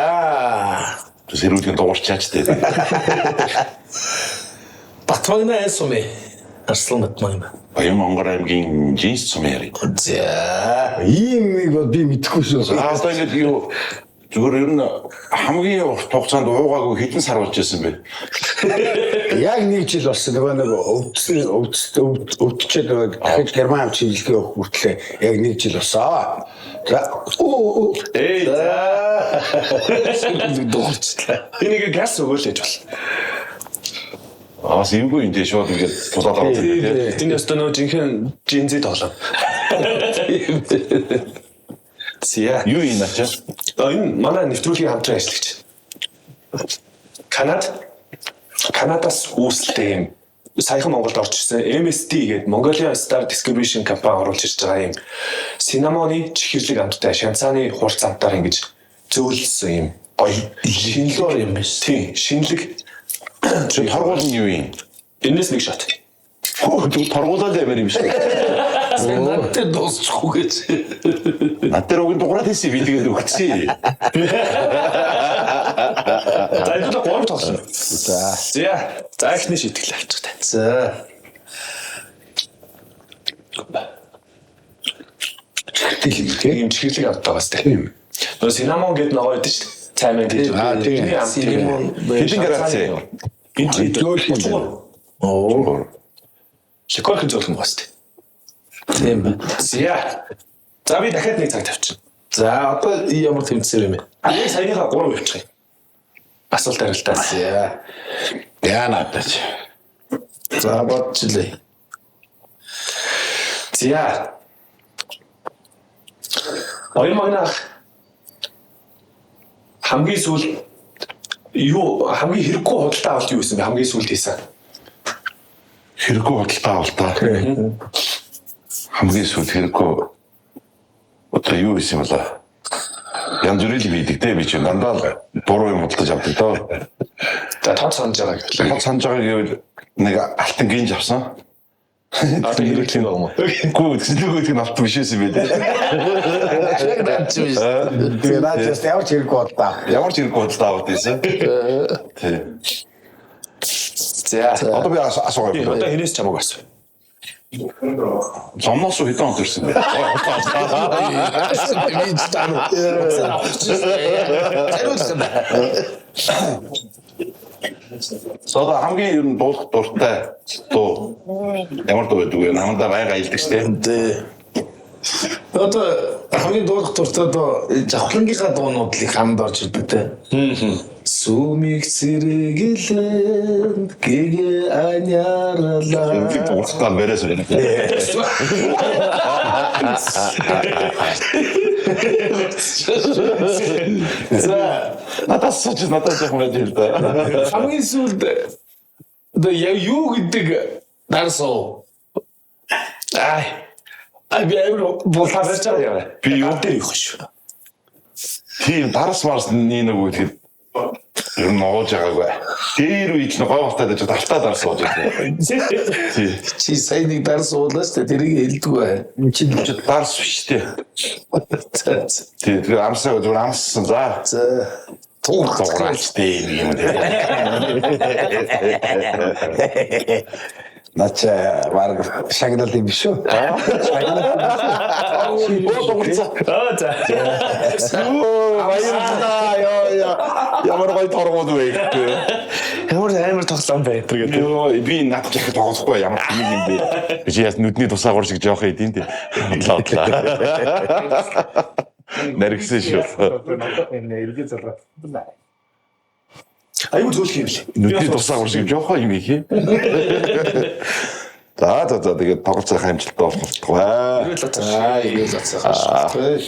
Сэрүүлгийн дуурчаач дээ. Батмагна айн сум ээ. Арслан Батмагна. Баян-Монгол аймгийн Жинс сум ярив. За. Ийм нэг бол би мэдэхгүй шүү. Аа одоо ингэж юу зүгээр ер нь хамгийн урт хугацаанд уугаагүй хэдэн сар болж байсан бэ? Яг нэг жил болсон нөгөө нэг өвдсөн өвдчихэд нөгөө дахиж Герман амч хийлгээ өгөх хүртлээ яг нэг жил болсон. За оо Эй за. Дуурчлаа. Энийг газ өгөөл гэж бол. Аа симгүй энэ шууд ингэж тулаад аваад байна тий. Энэ өстө нөө жинхэнэ жинзи тоглоом. Зя. Юу юм ачаа? Энэ манай нэвтрүүлгийн хамтран ажиллагч. Канадаас үүсэлтэй юм саяхан Монголд орж ирсэн MSD гэдэг Mongolian Star Distribution компани оруулж ирж байгаа юм cinnamon-ы чихэрлэг амттай шанцааны хурц амтаар ингэж зөөлсөн юм гоё Шинэлэг юм биш. Тийм, шинэлэг. Чи торгуул нь юу юм? Энэс нэг шот. Хөө торгуулаад амар юм шиг. Над дээр дуусчихгүй гэж. Над дээр уг нь дуграад хийсэн би тэгээд өгсөн. За энэ бол гурав тоглоом. За. За. За эхний шийтгэл авчих та. За. Чихэртэй юм тий. Ийм чихэрлэг амттай байгаас тий. Тийм. Нөгөө cinnamon гэдэг ногоо идэв шүү дээ. Цайман гэж. Аа, тийм. Cinnamon Хэдэн градус вэ? Энэ чи Зөөлхөн юм байна. Оо. Ликорх зөөлхөн байгаас тий. Тийм байна. За. За би дахиад нэг цаг тавьчихна. За одоо ямар тэмцээн юм бэ? Яг саяныхаа 3 явуучих юм. Асуулт хариултаа. За. Яа надад. За бодчихлээ. За. Хоёр магнах хамгийн сүүл юу хамгийн хэрэггүй худалдаа авалт юу байсан бэ? Хамгийн сүүлд хийсэн. Хэрэггүй худалдаа авалтаа. Хамгийн сүүлд хэрэггүй одоо юу хийсэн юм болоо? Янз бүрийн юм хийдэг те би чинь дандаа л буруу юм худалдаж авдаг доо. За тод санаж байгаа гэвэл. Тод санаж байгаа гэвэл нэг алтан гинж авсан. Одоо хэрэглэх юм уу? Үгүй тэгсэн нэг алтан биш байсан бэ те. Яг дамч биш. Тэгээ наад just ямар ч хэрэггүй бодлоо. Ямар ч хэрэггүй худалдаа авалт хийсэн. Тий. За. Одоо би асуугаа. Одоо хинээс чамаг асуу. Зомноос хэдэн онд ирсэн бэ? Би ч тань. Хариулсан байна. Одоо хамгийн ер нь дуулах дуртай дуу ямар дуу байдаг вэ? Намдаа байга аялдаг шүү дээ. Одоо хамгийн дуулах дуртай дуу Жавхлангийнхаа дуунууд л их хамд орж ирдэг те. Сүмийг цэрэгэлэн гэгэ анярлаа. Ингээд дуулахтаа бариас байна. За Надаас сууж надад жоохон байж л да. хамгийн сүүлд одоо юу гэдэг дарсуу. Ай. А би амар Та барьж байгаа яа. Би юу? дээр явах шүү. Тийм дарс марс нэг нэг үтгэхэд ер нь ууж байгаагүй. Дээр үед нь гой балтаад байж алтаа дарс ууж байсан. Тий. Чи сая нэг дарс уулаа шүү дээ. Тэрийг хэлдэггүй бай. Чи дарс биш тий. За за. Тий тэр амсаа зүгээр амссан за. За. Туурах Дуурайч тий нэг юм тий. Наач баг шагнал юм биш үү? Шагнал юм биш үү? Оо дуурцаа. Аа за. Оо баярлалаа. Йоо яа. Ямар гоё торгууд вэ гэдэг. Ямар амар тоглоом бай тэр гэдэг. Йоо би надад яхад тоглохгүй ямар юм юм бэ. Би чи яас нүдний тусаагуур шиг жоох идэв тий. Бодлоо бодлоо. Наригсан шүү. Айгуу зөөлх юм лээ. Нүдний тусаагуур шиг жоох юм их юм. За за за тэгээд тоглолт сайхан амжилттай болох болтугай. Аа, игээл зацгаа шүү.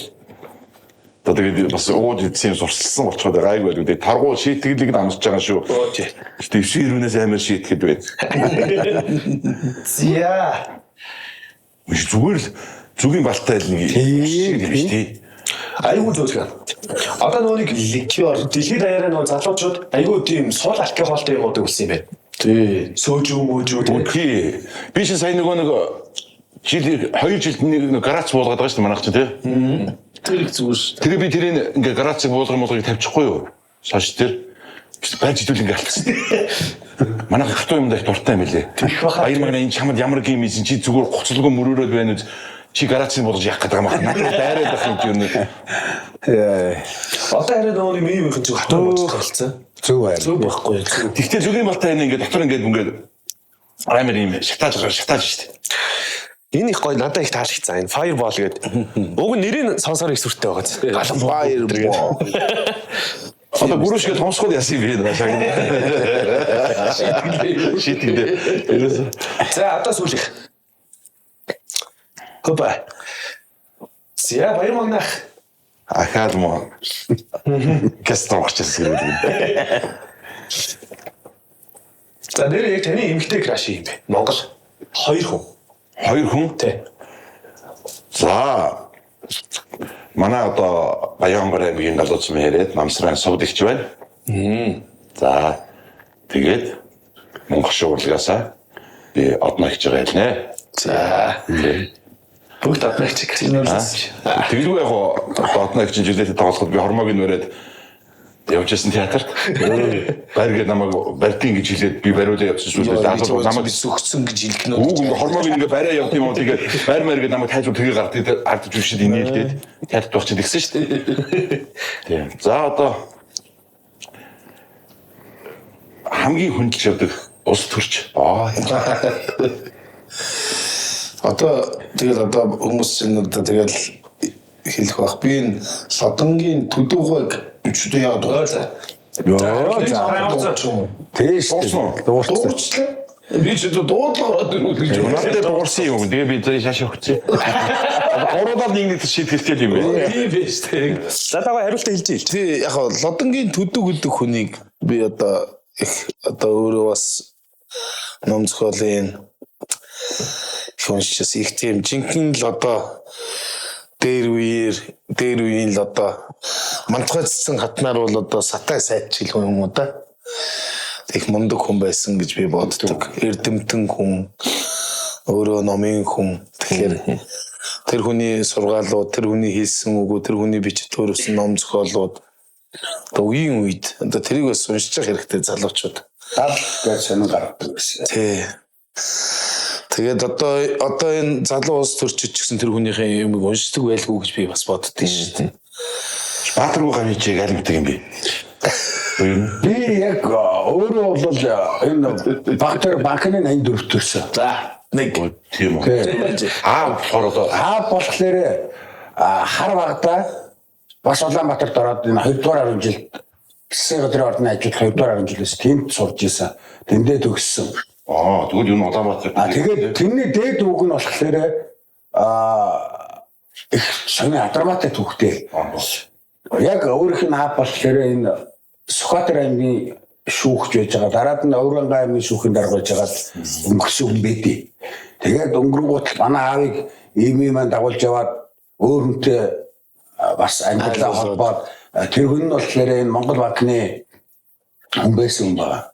Одоо тэгээд бас ууж идсэн юм сурсалсан болчиход байгаа айгүй байлгүй. Тэгээд таргуу шийтгэлийг нь амсаж байгаа шүү. Оо тий. Гэтэ 9 90-ээс амар шийтгэд байд. За. Биш зүгээр л зүгийн балтай л нэг шиг юм биш тий. Айгуу зөөлх юм. Одоо нөгөө нэг Ликёр. дэлхийд даяараа нөгөө залуучууд айгуу тийм сул алкоголтой юм уудаг болсон юм байна. Тий. Сөөжүү мөөжүү тий. Тий. Би чинь сая нөгөө нэг жил 2 жилд нэг гарац буулгаад байгаа шүү дээ манайх чинь тий. Тэр их зүгээр шүү. Тэгээ би тэрийг ингээ гарацыг буулгах молгыг тавьчихгүй юу? Сошид тэр. Барьж идвэл ингээ алчихсан. Манайх хатуу юмдаа их дуртай юм лээ. Баяр магна энэ чамд ямар гейм ийсэн чи зүгээр гоцлогоо мөрөөрөөд байна үз. Чи гараацын болгож яах гэдэг юм аа. Надад дайраад байх юм чи юу нэ. Одоо харин нөгөө нэг миний үеийнхэн чинь хатуу бодож болсон. Зөв байр. Зөв байхгүй. Тэгтээ зүгийн балтай энэ ингээ дотор ингээд ингээд амар юм шатааж байгаа шатааж штэ. Энэ их гоё надад их таалагдсан. Энэ Fireball гэдэг. Уг нь нэрийг сонсоор их сүртэй байгаа. Галан Fireball. Одоо гүрүүшгээ томсгол яасан юм бэ наашаа. Шийтгэлээ. Ерөөсөө. За одоо сүүлийнх. Хопа. За баяр магнах. Ахаал мó. Гэс дургачсан юм. За нэр яг таны эмэгтэй краш юм бэ? Монгол. Хоёр хүн. Хоёр хүн. Тэ. За. Манай одоо Баянгар аймгийн галуцсан яриад Намсран сувд ихч байна. За. Тэгээд Монгол шуурлагаасаа би одно ихж байгаа хэлнэ. За. Бүгд одногч гэж. Тэгэлгүй яг одоо одно ихч жилээтэй тоглоход би хормоог нь бариад явж байсан театрт. Барьгээ намайг барьдیں гэж хэлээд би бариулаа явчихсан сүүлдээ залуу намайг сүгцэн гэж хэлэх нь. Үгүй ингээ хормоог ингээ бариа явд юм уу тэгээд байр мэргээ намайг тайзуу тэгээ гардаг ардж үшид инээлдээд театрт байх чинь тэгсэн шүү дээ. Тийм. За одоо хамгийн хүндэлж явдаг улс төрч. Аа. Одоо тэгэл одоо хүмүүс чинь одоо тэгэл хэлэх бах. Би энэ Лодонгийн төдөвгөөг өчтөө яагаад дуурлаа? Йоо за. Тийш. Дуурсан. Дуурчлаа. Би ч одоо дуудлага ороод ирвэл гэж Надад дээр дуурсан юм. Тэгээ би зэ шаш өгсөн. Гурван нэг нэг шийтгэлтэй юм байна. Тийм биш тэг. За та хариултаа хэлж хэлж. Тий яг Лодонгийн төдөв гэдэг хүнийг би одоо их одоо өөрөө бас ном зохиолын их уншчихсан. Их тийм жинхэнэ л одоо дээр үеэр дээр үеийн л одоо мантахай цэцэн хатнаар бол одоо сатай сайдчил хүн юм уу да. Их мундаг хүн байсан гэж би боддог. Эрдэмтэн хүн, өөрөө номын хүн. Тэгэхээр тэр хүний сургаалууд, тэр хүний хэлсэн үгүүд, тэр хүний бичиж төрөвсөн ном зохиолууд одоо үеийн үед одоо тэрийг бас уншиж явах хэрэгтэй залуучууд. Дал гэж сонин гаргадаг байсан. Тий. Тэгээд одоо энэ залуу улс төрчид ч гэсэн тэр хүнийхээ юмыг уншдаг байлгүй гэж би бас боддөө шүү дээ. Баатаргүй гамичиг аль мэддэг юм бэ? Би яг өөрөө бол энэ Багтар банкны 84 төрсөн. За нэг Тийм үү. Аа болохоор одоо Аа болохоор хар багада бас Улаанбаатарт ороод энэ 2 дугаар 10 жилд Засгийн газрын ордны ажил 2 дугаар 10 жилээс тэнд сурж исэн. Тэндээ төгссөн. Аа тэгвэл юу н Улаанбаатар. А тэгээд тэрний дээд үг нь болохоор их сонин адармаатай түүхтэй. Яг өөрийнх нь хаав болохоор энэ Сүхбаатар аймгийн шүүгч байж байгаа. Дараад нь Өврөнгай аймгийн шүүхийн дарга байж байгаад өнгөрсөн хүн байдیں۔ Тэгээд өнгөрөнгүүт манай аавыг ийм маань дагуулж яваад өөр хүнтэй бас амьдралаа холбоод тэр хүн нь болохоор энэ Монгол банкны хүн байсан хүн байгаа.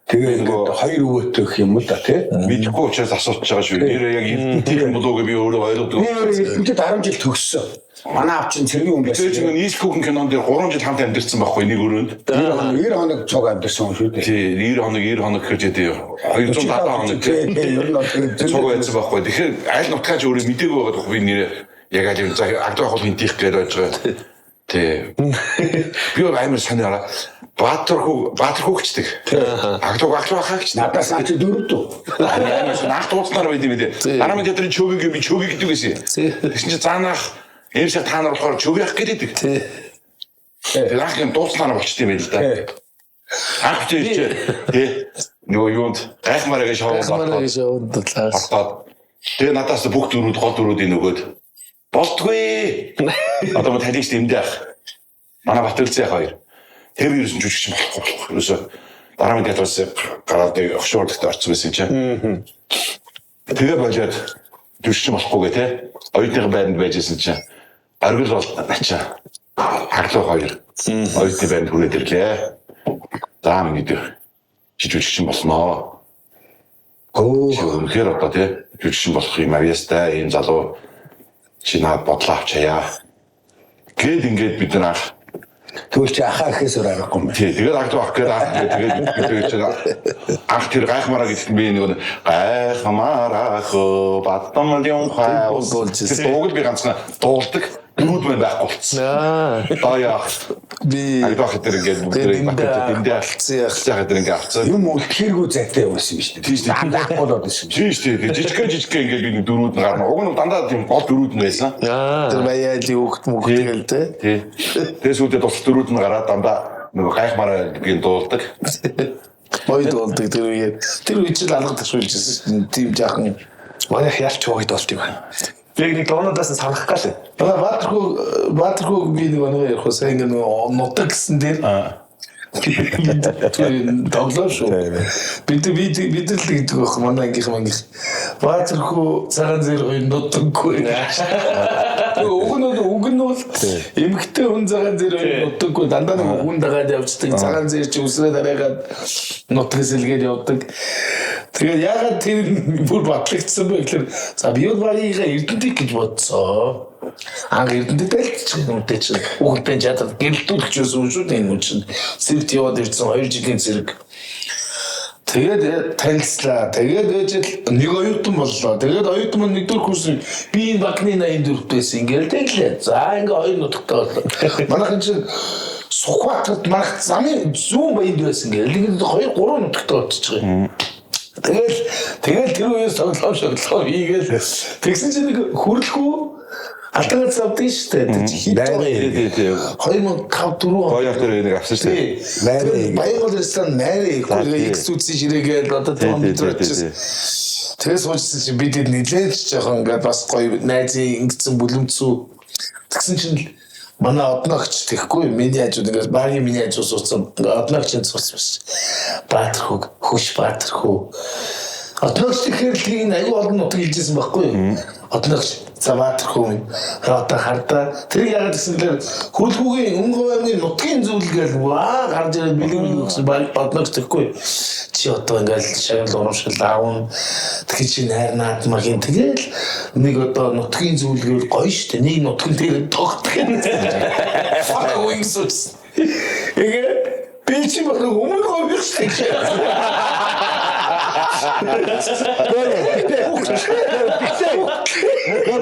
Тэгээ ингээд хоёр өвөөтэй гэх юм уу да тий. Мэдэхгүй учраас асууж байгаа шүү. Нэрээ яг эрдэнтийн юм болоо гэж би өөрөө ойлгодог. Би өөрөө эрдэнтэд 10 жил төгссөн. Манай аав чинь цэргийн хүн байсан. Тэр чинь нийслэх хүүхэн кинон дээр 3 жил хамт амьдэрсэн байхгүй нэг өрөөнд. 90 хоног цуг амьдэрсэн хүн шүү дээ. Тий, 90 хоног 90 хоног гэж тий 270 хоног тий. Ер нь бол цуг байсан байхгүй. Тэгэхээр аль нутгаа ч өөрөө мдээгүй байгаа байхгүй би нэрээ яг аль юм за агдуу хол хинтих гэж байж байгаа. Тий. Би амар сониороо Баатар хүүгчдэг. Агдуу хаагч. Надаас наа чи дөрөв дүү. Амар наах дууцнаар байд юм дээ. Дараа минь театрын чөгийг би чөгийг гэдэг байсан. Тэгсэн чи заанах Эм шиг та нар болохоор чөгийг гэдэг. Тэр анх юм дууцнаар болчт юм байл л да. Анх чи тий нөгөө юунд гайхмаараа гэж шоунд Гайхмаараа гэж шоунд ороход. Тэгээ надаас бүх дөрүүд гол дөрүүдийн нөгөөд болтгүй. Одоо мө талигч дэмдээ ах. Манай Батөлзээ хоёр. Тэр ерөөсөн жүжигч болохгүй болох. Ерөөсөө дараа минь театраас гараад нэг офшордогт орсон байсан чинь. Тэгээ болоод жүжигч болохгүй гэ тэ. Оюутны байранд байж байсан чинь оргил бол начаа. Хаглуу хоёр. Оюутны байранд хүрээд ирлээ. За минь гэдэг чи жүжигч болноо. Өө үнэхээр одоо тий жүжигч болох юм авьяастай ийм залуу чи наад бодлоо авчаяа. Гээд ингээд бид нар анх Тэгвэл чи ахаа гэхээс өөр аргагүй юм байна. Тий, тэгээд агд байх гээд анх тэгээд тэгээд чинь анх тэр гайхмаараа гэдэгт би нэг гайхмаараа хөө бадамлын хай Дуулж тэр дууг л би ганцхан дуулдаг дөрүүд мэн байхгүй болцсон. Аа. Доо яах. Би Агд байх тэр ингээд бүгд дэндээ болцсон яах. яах тэр ингээд авцсан. Юм үлдэхэргүй зайтай байсан юм шүү дээ. Тийм шүү дээ. Байхгүй болоод байсан юм шүү. Тийм шүү дээ. Жижигхэн жижигхэн ингээд би нэг дөрүүд нь гарна. Уг нь дандаа тийм гол дөрүүд нь байсан. Аа. Тэр баяалын хүүхд мөхд гэл те. Тий. Тэгээ сүйдээ тус дөрүүд нь гараад дандаа нөгөө гайхмаараа гэдгийг дуулдаг. Бойд болдог тэр үеэр. Тэр үе чинь алга ташуулж ирсэн шүү дээ. Тийм жаахан. Манайх ялч хөөд болт юм байна. Би яг нэг дуунуудаас нь санах гал. Манай Баатархуу Баатархуу би нэг оноо ярих уу сайн ингээ нөгөө нутаг гэсэн дээр тэр тоглоо шүү. Бид бид бид л гэдэг байх манай ангийнх мангийнх. Баатархуу цагаан зэр хоёр нутаггүй. Уг нь бол уг нь бол эмэгтэй хүн цагаан зэр хоёр нутаггүй дандаа нэг хүн дагаад явцдаг цагаан зэр чи үсрээ дараагаад нутаг сэлгээд явдаг. Тэгээд ягаад тэр бүр батлагдсан бэ гэхээр за би бол багийнхаа Эрдэнтийг гэж бодсоо. Анх Эрдэнтэд айлтчих юм үнтэй чинь. Хүүхдээ чадаад гэрэлтүүлж байсан юм шүү дээ энэ хүн чинь. Цэрэгт яваад ирсэн 2 жилийн цэрэг. Тэгээд танилцлаа. Тэгээд байж л нэг оюутан боллоо. Тэгээд оюутан маань нэгдүгээр курс би энэ багны 84-т байсан. Ингээл тэглээ. За ингээ хоёр нутагтай боллоо. Манайхан чинь Сүхбаатарт манайх замын зүүн баянд байсан гээл. Тэгээд 2 3 нутагтай болчихж байгаа юм. Тэгэл тэгэл тэр үеэс тоглоом шоглоом хийгээл тэгсэн чинь нэг хүрлэхүү алдагаад завдсан шүү дээ. Тэр чинь хэд Найраа тий, тий, тий. 2005 4 он. Гоё тэр нэг авсан шүү дээ. Найраа хийгээд. Баянгол ресторан найраа хийхгүй. Тэгээ X үдсэн ширээгээл одоо Тий, тоон тий, бид нар тий, тий, очиж. Тэгээ суужсэн чинь бид хэд нилээн ч жоохон ингээд бас гоё найзын ингэсэн бүлэмцүү. Тэгсэн чинь л манай одногч тэгэхгүй миний хажууд ингээд багийн миний хажууд суудсан ингээд одногч энэ суудсан биш. Баатархүүг хөш Баатархүү. Одногч тэгэхээр л тийм аюу олон нутаг хэлжсэн байхгүй юу? Одногч за Баатархүү минь одоо хардаа тэр яагаад гэсэн лэр хүлхүүгийн Өнгөө аймгийн нутгийн зүйл гээл ваа гарч ирээд бэлэг бэлэг гэсэн баг одногч тэгэхгүй чи одоо ингээл шагнал урамшил аавна тэгэхээр чи найр наадмаа хин тэгэл нэг одоо нутгийн зүйл гээл гоё штэ нэг нутган дээр тогтох юм. Фак үгүй гэсэн. Ингээ би чи болох өмнө гоё штэ.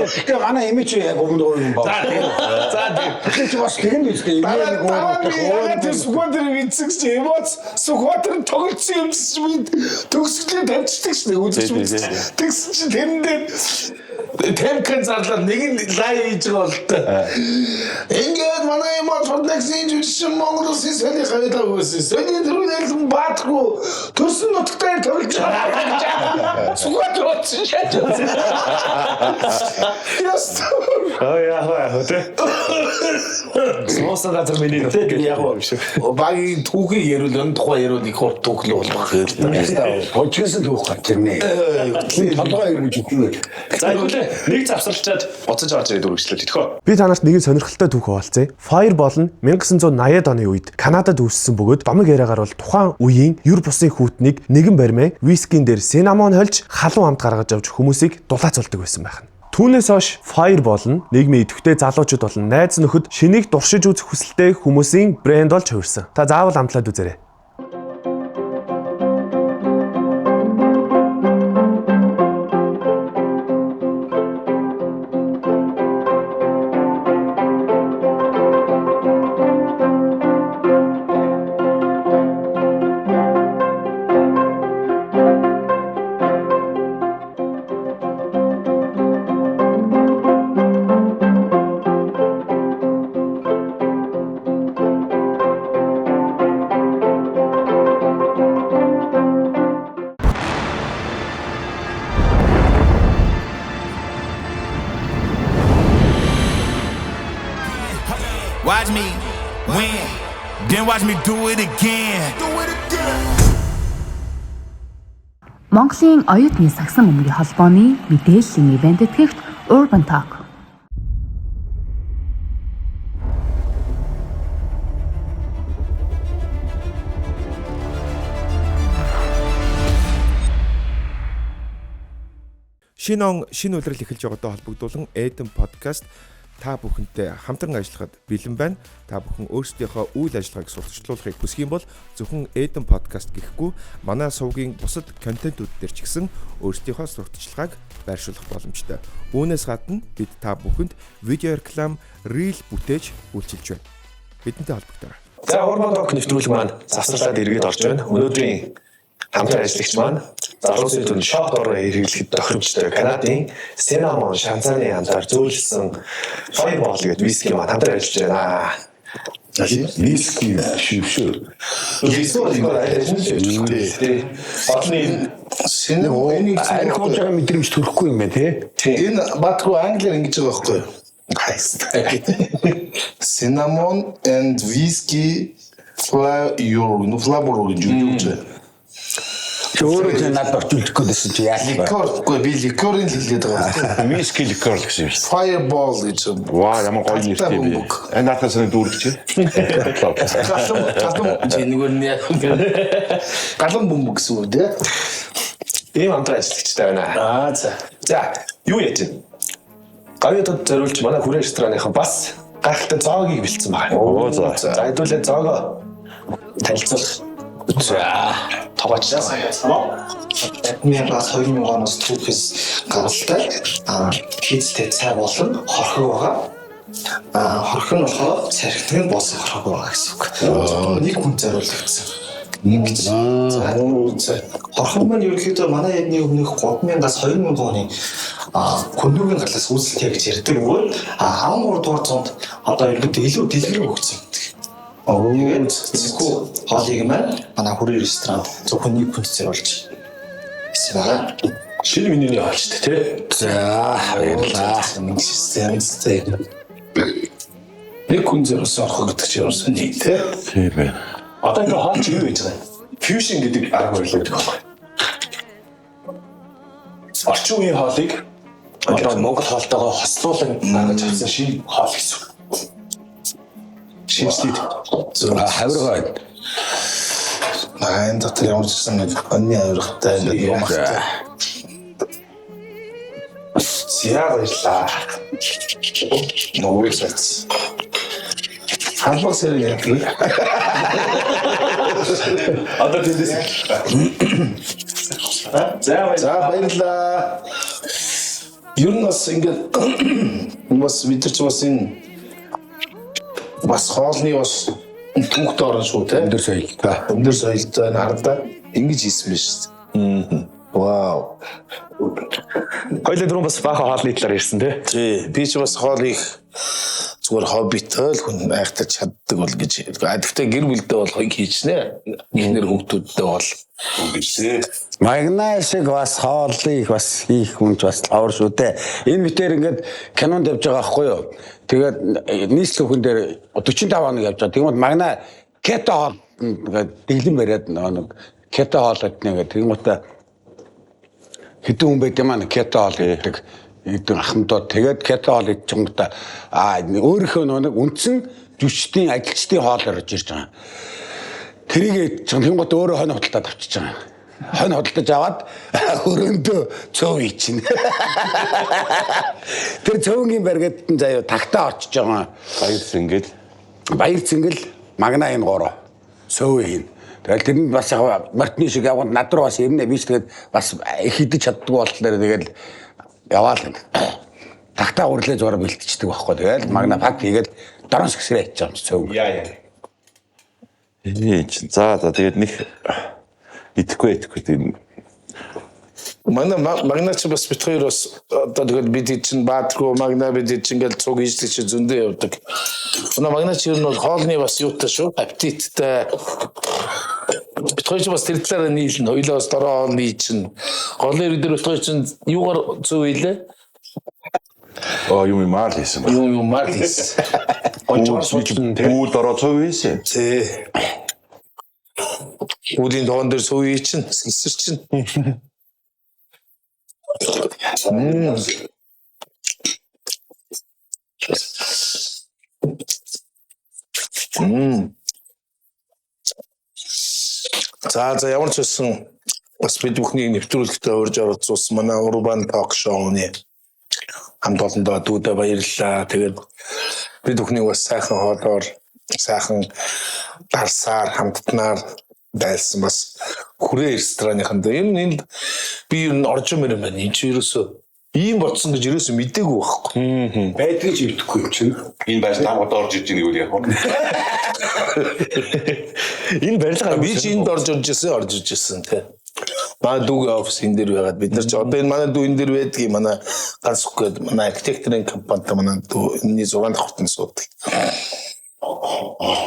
Гэтэ манай эмээ чи яг өмнө өөр юм байна. За тийм. Тэгэхээр чи бас тэгэн үстэй эмээ нэг өөр Дараа нутаг би өөр яагаад тэр Сүхбаатар эцэг чи эмоц Сүхбаатар тоглолцсон юм чи би төгсгөлээ тавьчихдаг шнэ үзэж Тий, тий, үзэж. Тэгсэн чи тэрэн дээр Тэмкэн зарлаа нэг нь лай хийж байгаа болтой. Ингээд манай эмоц Форнексын жүжигчин Монгол улсын сони хавьлаа өгсөн. Сони түрүүн Баатархуу төрсөн нутагтаа тоглож байгаа. Сүхбаатар утсан шааж. Яс. Аа яах вэ яах вэ те. Суусан газар миний нутаг Тэгээд яг юм шиг. багийн түүхийг ярил энэ тухай ярил их урт түүхэл болох хэрэгтэй. Хожигсон түүх гарч ирнэ. Толгой эргэж өгөх. За хэвлээ нэг завсарлчаад буцаж орж ирээд үргэлжлүүлээ тэтгэв. Би та нарт нэгэн сонирхолтой түүх хуваалцъя. Fireball нь 1980-ад оны үед Канадад үүссэн бөгөөд домог яриагаар бол тухайн үеийн юр бусын хүүтнийг нэгэн баримаа вискин дээр синамон хольж халуун амт гаргаж авч хүмүүсийг дулаацуулдаг байсан байх нь. Түүнээс хойш Fireball нь нийгмийн идэвхтэй залуучууд болон найз нөхөд шинийг туршиж үзэх хүсэлтэй хүмүүсийн брэнд болж хувирсан. Та заавал амтлаад үзээрэй. Watch me win, then watch me do it again. Do it again. Монголын оюутны сагсан бөмбөгийн холбооны мэдээллийн ивент тэтгэгч Urban Talk. Шинэ он шинэ улирал эхэлж байгаатай холбогдуулан Эден подкаст та бүхэнтэй хамтран ажиллахад бэлэн байна. Та бүхэн өөрсдийнхөө үйл ажиллагааг сурталчлуулахыг хүсэх юм бол зөвхөн Eden podcast гэхгүй манай сувгийн бусад контентууд дээр ч гэсэн өөрсдийнхөө сурталчилгааг байршуулах боломжтой. Үүнээс гадна бид та бүхэнд видео реклам, reel бүтээж үйлчилж байна. Бидэнтэй холбогдоорой. За, Urban Talk нэвтрүүлэг маань завсарлаад эргээд орж байна. Өнөөдрийн хамтран ажиллагч маань залуусын түн shot ороо хэрэглэхэд тохиромжтой Канадын Cinnamon шанзааны амтаар зөөлсөн Fireball гэдэг виски маань хамтран ажиллаж байна. Виски шүү шүү. Виски бол их ажиллаж байна. Тий. Олны Cinnamon энийг Арх ууж байгаа мэдрэмж төрөхгүй юм байна тий. Энэ баатгүй англиар ингэж байгаа байхгүй юу? Cinnamon and whiskey flavor, no flavor гэж юу гэж. Чи өөрөө ч надад орчуулчих гээд байсан чи яах вэ? Ликер үгүй, би ликерын л хэлээд байгаа байхгүй. Виски ликер л гэсэн юм шүү. Fireball гэж. Ваа, ямар гоё нэртэй бэ. Энэ надаас нэг дүүргэж. Галан галан чи нөгөө нь галан бөмбөг гэсэн үг дээ. Ийм хамтран ажиллагчтай байна. Аа, за. За, юу яаж вэ? Гавьяа тод зориулж манай хүрээ рестораныхан бас гайхалтай зоогийг бэлдсэн байна. Оо, за. За, хэдүүлээ зоогоо танилцуулах. За, Тогооч. 1000-аас 2000 оноос түүхээс гаралтай хийцтэй цай болон хорхог байгаа. Хорхог нь болохоор цархитг нь болсон хорхог байгаа гэсэн үг. Нэг хүн зориулагдсан. Ингэж. За, хорхог маань ерөнхийдөө манай ядны өмнөх 3000-аас 2000 оны хүннүгийн галаас үүсэлтэй гэж ярьдаг бөгөөд 13 дугаар зуунд одоо ерөнхийдөө илүү дэлгэрэн өгсөн гэдэг. Тэгээд энэхүү хоолыг маань манай хүрээ ресторанд зөвхөн нэг хүнд зориулж хийсэн байгаа. Шинэ менюний хоол шүү дээ, тий? За, баярлалаа. Нэг Нэг хүн зориулсан орхоо гэдэг чинь ерөөсөн нэг тий. Тийм байна. Одоо энэ хоол чи юу хийж байгаа юм? Fusion гэдэг арга барил гэдэг байхгүй. Орчин үеийн хоолыг одоо Монгол хоолтойгоо хослуулан гаргаж авсан шинэ хоол гэсэн үг. Шинэчлээд. Хавиргаа. Аа, энэ дотор ямар ч гэсэн нэг онны авиргатай ингээд юм ахтай. За, баярлалаа. Нөгөө сайц. Халбаг сэрэг яадаг. Одоо тэндээс. За, баярлалаа. За, баярлалаа. Ер нь бас ингээд бас бид нар ч бас энэ бас хоолны бас түүхтэй орно шүү те. Өндөр соёлтой. Өндөр соёлтой нардаа ингэж хийсэн биш. Вау. Хоёлаа дөрөв бас баахан хоолны талаар ярьсан тий. Тий, би ч бас хоол их зүгээр хоббитой л хүн, айхтар чаддаг бол гэж. А тэгтээ гэр бүлдээ бол хийчнэ. Эхнэр хүүхдүүдтэй бол гэсэн. Магнаа шиг бас хоолыг бас хийх хүн ч бас лавар шүү дээ. Энэ битээр ингээд кинонд явж байгаа байхгүй юу? Тэгээд нийслэл хүн дээр 45 хоног явж байгаа. Тэгмэд магнаа keto хоол ингээд дэглэн бариад нэг keto хоол гэднэ гэдэг. Тэгмэд хэдэн хүн байд юм аа keto хоол гэдэг хэдэн ахмадууд тэгээд keto хоол идчихэнгүүтээ а өөрийнхөө нэг үндсэн жүжигчдийн ажилчдын хоол орж ирж байгаа. Тэрийг идчихэн тэнгуут өөрөө хонь худалдаад авчиж байгаа. Хонь худалдаж аваад өрөөндөө цөв ичнэ. Тэр цөөнгийн баригдад нь заяа тагтаа очиж байгаа. Баяр зингэл. Баяр зингэл, магнаа энэ гурав. Цөв хийн. Тэгэл тэрэнд бас яг мартны шиг явганд над руу бас ирнэ. Би ч тэгээд бас их идэж чаддгүй болохоор тэгэл яваал энэ. Тагтаа урлаа зураг бэлтчихдэг байхгүй. Тэгэл магнаа пак хийгээд дорон сэгсрээ ичж байгаа юм чи цөв. Яа яа. Энэ чинь за за тэгээд нэг идэхгүй идэхгүй тийм. Манай Магна чи бас бит хоёр бас одоо тэгэл бид чинь Баатаргүй Магна бид чинь ингээл цуг ийжлэг чи зөндөө явдаг. Манай Магна чи ер нь бол хоолны бас юутай шүү. Аппетиттэй. Бит хоёр чи бас тэр талаараа нийлнэ. Хоёлоо бас дороо хоолны чинь. Голын ирэг дээр бит хоёр чинь юугаар зөв илээ? Аа, юм юм аа л хийсэн байна. Юм юм аа л хийсэн. Гонжоор суучлан тий. Гүүл ороо цов хийсэн. Тий. Үүдийн тоон дээр суу чинь, сэлсэр чинь. За за, ямар ч байсан бас бид бүхнийг нэвтрүүлэгтээ урьж оролцуулсан манай Urban Talk Show-ны хамт олондоо дүүдээ баярлалаа. Тэгээд Бид бүхнийг бас сайхан хоолоор, сайхан дарсаар, хамттнаар дайлсан бас хүрээ рестораныханд. Ер нь энд би ер нь орж мөр юм байна. Энд чи ерөөсөө ийм бодсон гэж ерөөсөө мдээгүй байхгүй. Байдгийг ч идэхгүй юм чинь. Энэ байр там одоо орж ирж байгаа нэг үл яг. Энэ барилга Би чи энд орж ирж ирсэн, орж ирж ирсэн тий. Манай дүүгийн офис энэ дээр байгаад бид нар чи одоо энэ манай дүү энэ дээр байдгийг манай ганц гээд манай архитекторын компанид манай дүү энэний 6 давхартанд суудаг.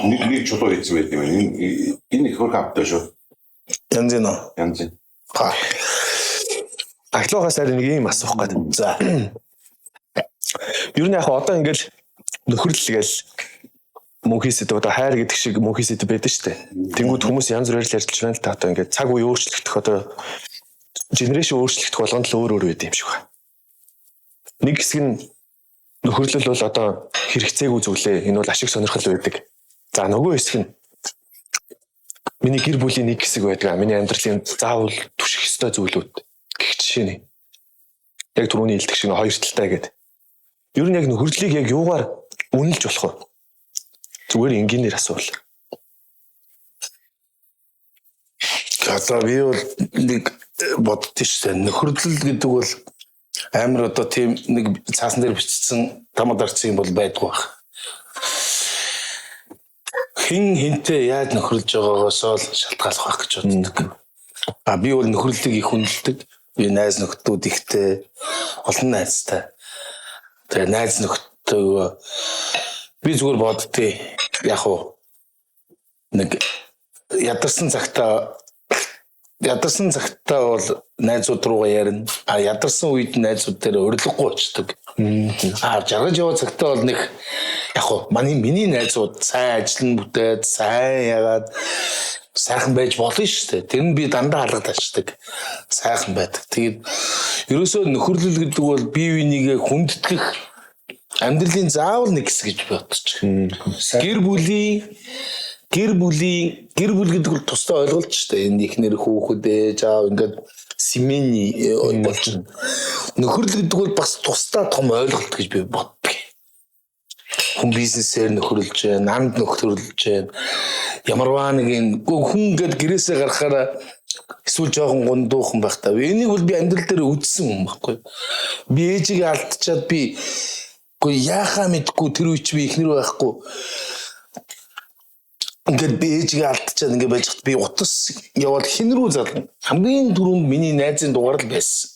Нэг нэг чулуу хийсэн байт юм. Энэ энэ их хөрх амттай шүү. Янз нь. Янз. Ха. Ахлуухаас арай нэг юм асуух гээд. За. Ер нь яг одоо ингээл нөхөрлөл гээл мөнхийн сэдв одоо хайр гэдэг шиг мөнхийн сэдв байдаг шүү дээ. Тэнгүүд хүмүүс янз бүрээр л ярьж байна л та одоо ингээд цаг үе өөрчлөгдөх одоо генерашн өөрчлөгдөх болгонд л өөр өөр байд юм шиг байна. Нэг хэсэг нь нөхөрлөл бол одоо хэрэгцээгүй зүйлээ. Энэ бол ашиг сонирхол байдаг. За нөгөө хэсэг нь миний гэр бүлийн нэг хэсэг байдаг. Миний амьдралын заавал түших ёстой зүйлүүд гэх жишээ нэ. Яг түрүүний хэлдэг шиг хоёр талтай гэдэг. Ер нь яг нөхөрлөлийг яг юугаар үнэлж болох вэ? Зүгээр энгийнээр асуувал. Одоо би бол нэг боддоо шүү дээ. Нөхөрлөл гэдэг бол амар одоо тийм нэг цаасан дээр бичсэн тамад арцсан юм бол байдгүй байх. Хин хинтээ яаж нөхөрлөж байгаагаас л шалтгааллах байх гэж боддог. А би бол нөхөрлөлийг их хүндэлдэг. Би найз нөхдүүд ихтэй, олон найзтай. Тэгээ найз нөхдөд би зүгээр боддتي. Яг уу нэг ядарсан цагтаа бол найзууд руугаа ярина. А ядарсан үед найзууд дээр урилгагүй очдог. А жаргаж яваа цагтаа бол нэг яг уу миний найзууд сайн ажил нь бүтээд сайн ягаад сайхан байж болно шүү дээ. Тэр нь би дандаа алгад ачдаг. Сайхан байдаг. Тэгээд ерөөсөө нөхөрлөл гэдэг бол бие бинийгээ хүндэтгэх амьдралын заавал нэг хэсэг гэж бодож. Гэр бүлийн гэр бүл гэдэг бол тусдаа ойлголт шүү дээ. Энэ ихнэр хүүхэд ээж аав ингээд семейний болчихно. Нөхөрлөл гэдэг бол бас тусдаа том ойлголт гэж би боддог. Хүн бизнесээр нөхөрлөж байна, анд нөхөрлөж байна. Ямарваа нэг юм хүн ингээд гэрээсээ гарахаараа эсвэл жоохон гундуухан байх та. Энийг бол би амьдрал дээр үзсэн юм байхгүй. Би ээжигээ алдчихад би үгүй яахаа мэдгүй тэр үеч би ихнэр байхгүй. Ингээд би ээжигээ алдчихад ингээд байж хат би утас яваад хэн рүү зална. Хамгийн түрүүнд миний найзын дугаар л байсан.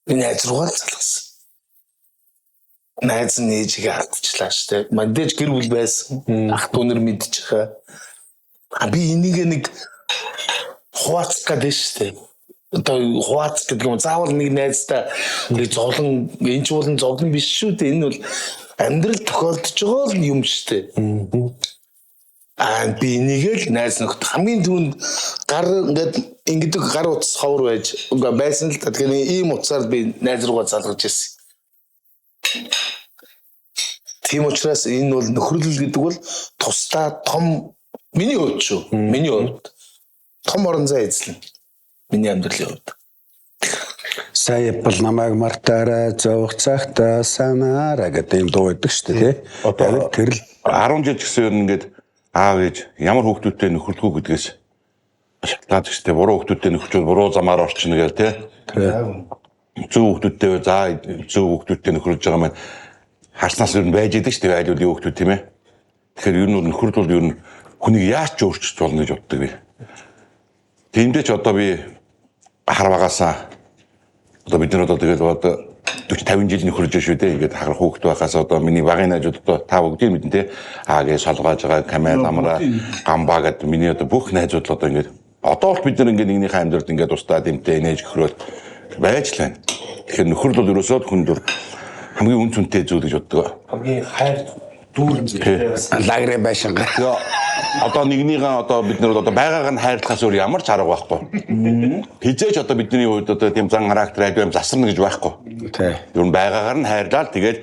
Би найз руугаа л залгасан. Найз нь ээжигээ алдчихлаа шүү дээ. Мандэж гэр бүл байсан. Ах дүүнэр мэдчихээ. А би энийг нэг хуваацах гэдэг шүү дээ. Одоо хуваацах гэдэг юм заавал нэг найзтай нэг зовлон энэ ч болон зовлон биш шүү дээ. Энэ бол амьдрал тохиолдож байгаа л юм шүү дээ. Аа би энийг л найз нөхөд хамгийн түрүүнд гар ингээд ингэдэг гар утас ховор байж ингээ байсан л та. Тэгэхээр ийм утсаар би найз руугаа залгаж ирсэн. Тийм учраас энэ бол нөхөрлөл гэдэг бол тусдаа том миний хувьд шүү. Миний хувьд том орон зай эзлэн. Миний амьдралын хувьд. Сая бол намайг мартаарай зовх цагтаа санаарай гэдэг юм дуу байдаг шүү дээ тий. Одоо тэр л 10 жил ч гэсэн ер нь ингээд аав ээж ямар хүүхдүүдтэй нөхөрлөх үү гэдгээс шалтгаалж шүү дээ. Буруу хүүхдүүдтэй нөхөрчвөл буруу замаар орчихно гээл тий. Зөв хүүхдүүдтэй за зөв хүүхдүүдтэй нөхөрлөж байгаа маань харснаас ер нь байж идэг шүү дээ. Айл үлийн хүүхдүүд тийм ээ. Тэгэхээр ер нь нөхөрлөл ер нь хүнийг яаж ч өөрчилж болно гэж боддог би. Тиймдээ ч одоо би харвагаасаа одоо бид нар одоо тэгэл одоо 40 50 жил нөхөрлөж шүү дээ. Ингээд хагар хүүхэд байхаас одоо миний багын найзууд одоо та бүгдийг мэднэ те. Аа гэж шалгааж байгаа камер амраа гамбаа гэдэг миний одоо бүх найзууд л одоо ингээд одоо бол бид нар ингээд нэгнийхээ амьдралд ингээд устдаа дэмтэй нээж хөрөөл байж л байна. Тэгэхээр нөхөрлөл ерөөсөө хүн дөр хамгийн үн цэнтэй зүйл гэж боддог. Хамгийн хайр дүүрэн зүйл бас. Лагерын байшингаа. Одоо нэгнийгээ одоо бид нар одоо байгаагаа нь хайрлахаас өөр ямар ч арга байхгүй. Хизээч одоо бидний хувьд одоо тийм зан характер айдуу юм засарна гэж байхгүй. Тий. Ер нь байгаагаар нь хайрлаад тэгээд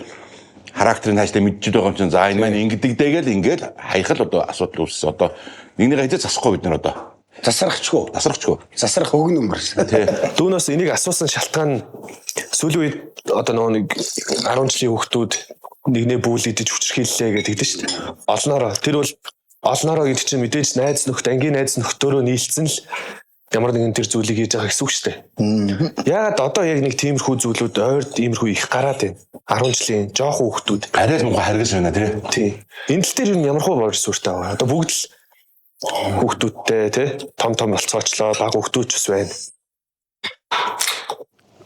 характерын хайштай мэдчихэд байгаа юм чинь за энэ маань ингэдэг дэгээл ингээл хаяхал одоо асуудал үүссэн. Одоо нэгнийгээ хизээ засахгүй бид нар одоо. Засрахчгүй. Засрахчгүй. Засрах өгнө өнгөрсөн. Тий. Дүүнээс энийг асуусан шалтгаан нь сүүлийн үед одоо нөгөө нэг 10 жилийн хүүхдүүд нэгнээ бүүл идэж хүчрхийллээ гэдэг дээ шүү дээ. Олноороо тэр бол олноороо гэдэг чинь мэдээж найз нөхд, ангийн найз нөхдөөрөө нийлцэн л ямар нэгэн тэр зүйлийг хийж байгаа гэсэн үг шүү дээ. Яагаад одоо яг нэг тиймэрхүү зүйлүүд ойрд иймэрхүү их гараад байна. 10 жилийн жоохон хүүхдүүд. Арай л муухай харгас байна тий. Тий. Энэ тал дээр юу ямар хуу болж сүртэй байгаа. Одоо бүгд л хүүхдүүдтэй тий том том болцоочлоо, бага хүүхдүүд ч бас байна.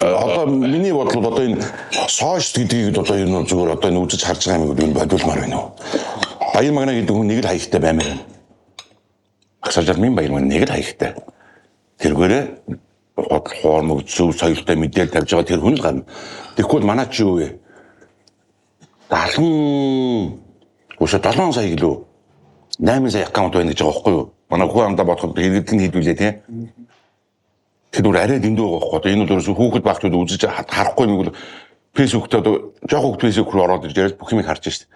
Одоо миний бодлоор одоо энэ сошиал гэдгийг одоо ер нь зүгээр одоо энэ үзэж харж байгаа юм юу бодулмаар байна уу? Баяр магна гэдэг хүн нэг л хаягтай баймаар байна. Агсаржал минь баяр магна нэг л хаягтай. Тэргээрээ худал хуурмаг зөв соёлтой мэдээлэл тавьж байгаа тэр хүн л гарна. Тэгэхгүй бол манай чи юу вэ? 70 өшөө 7 сая гэлүү 8 сая аккаунт байна гэж байгаа байхгүй юу? Манай хүн амдаа бодоход хэрэгдэл нь хийдүүлээ тий. Тэр бүр арай дэндүү байгаа байхгүй. Одоо энэ бол ерөөсөө хүүхэд багчууд үзэж харахгүй юм бол Facebook-т одоо жоох хүүхэд Facebook руу ороод ирж яриад бүх юмыг харж шít.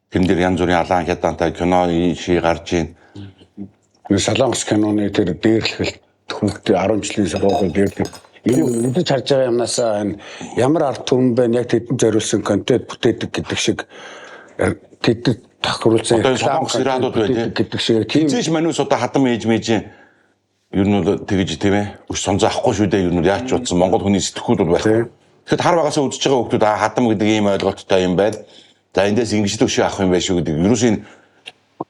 Тэрэн дээр янз бүрийн алаан хядаантай кино ши гарч ийн. Солонгос киноны тэр дээрлэхэл хүүхдээ 10 жилийн сургуулийн дээрлэх. Энэ мэдэж харж байгаа юмнасаа энэ ямар ард түмэн байна, яг тэдэнд зориулсан контент бүтээдэг гэдэг шиг тэдэд тохируулсан Одоо энэ солонгос сериалууд байна тий. гэдэг шиг тийм Хизээч манус одоо хадам ээж мэжийн ер нь бол тэгэж тийм ээ. Өш сонзоо авахгүй шүү дээ ер нь яаж ч утсан Монгол хүний сэтгхүүд бол байхгүй. Тэгэхэд хар багасаа үзэж байгаа хүүхдүүд аа хадам гэдэг ийм ойлголттой юм байна. За эндээс ингэж л өшөө авах юм байна шүү гэдэг. Ерөөс энэ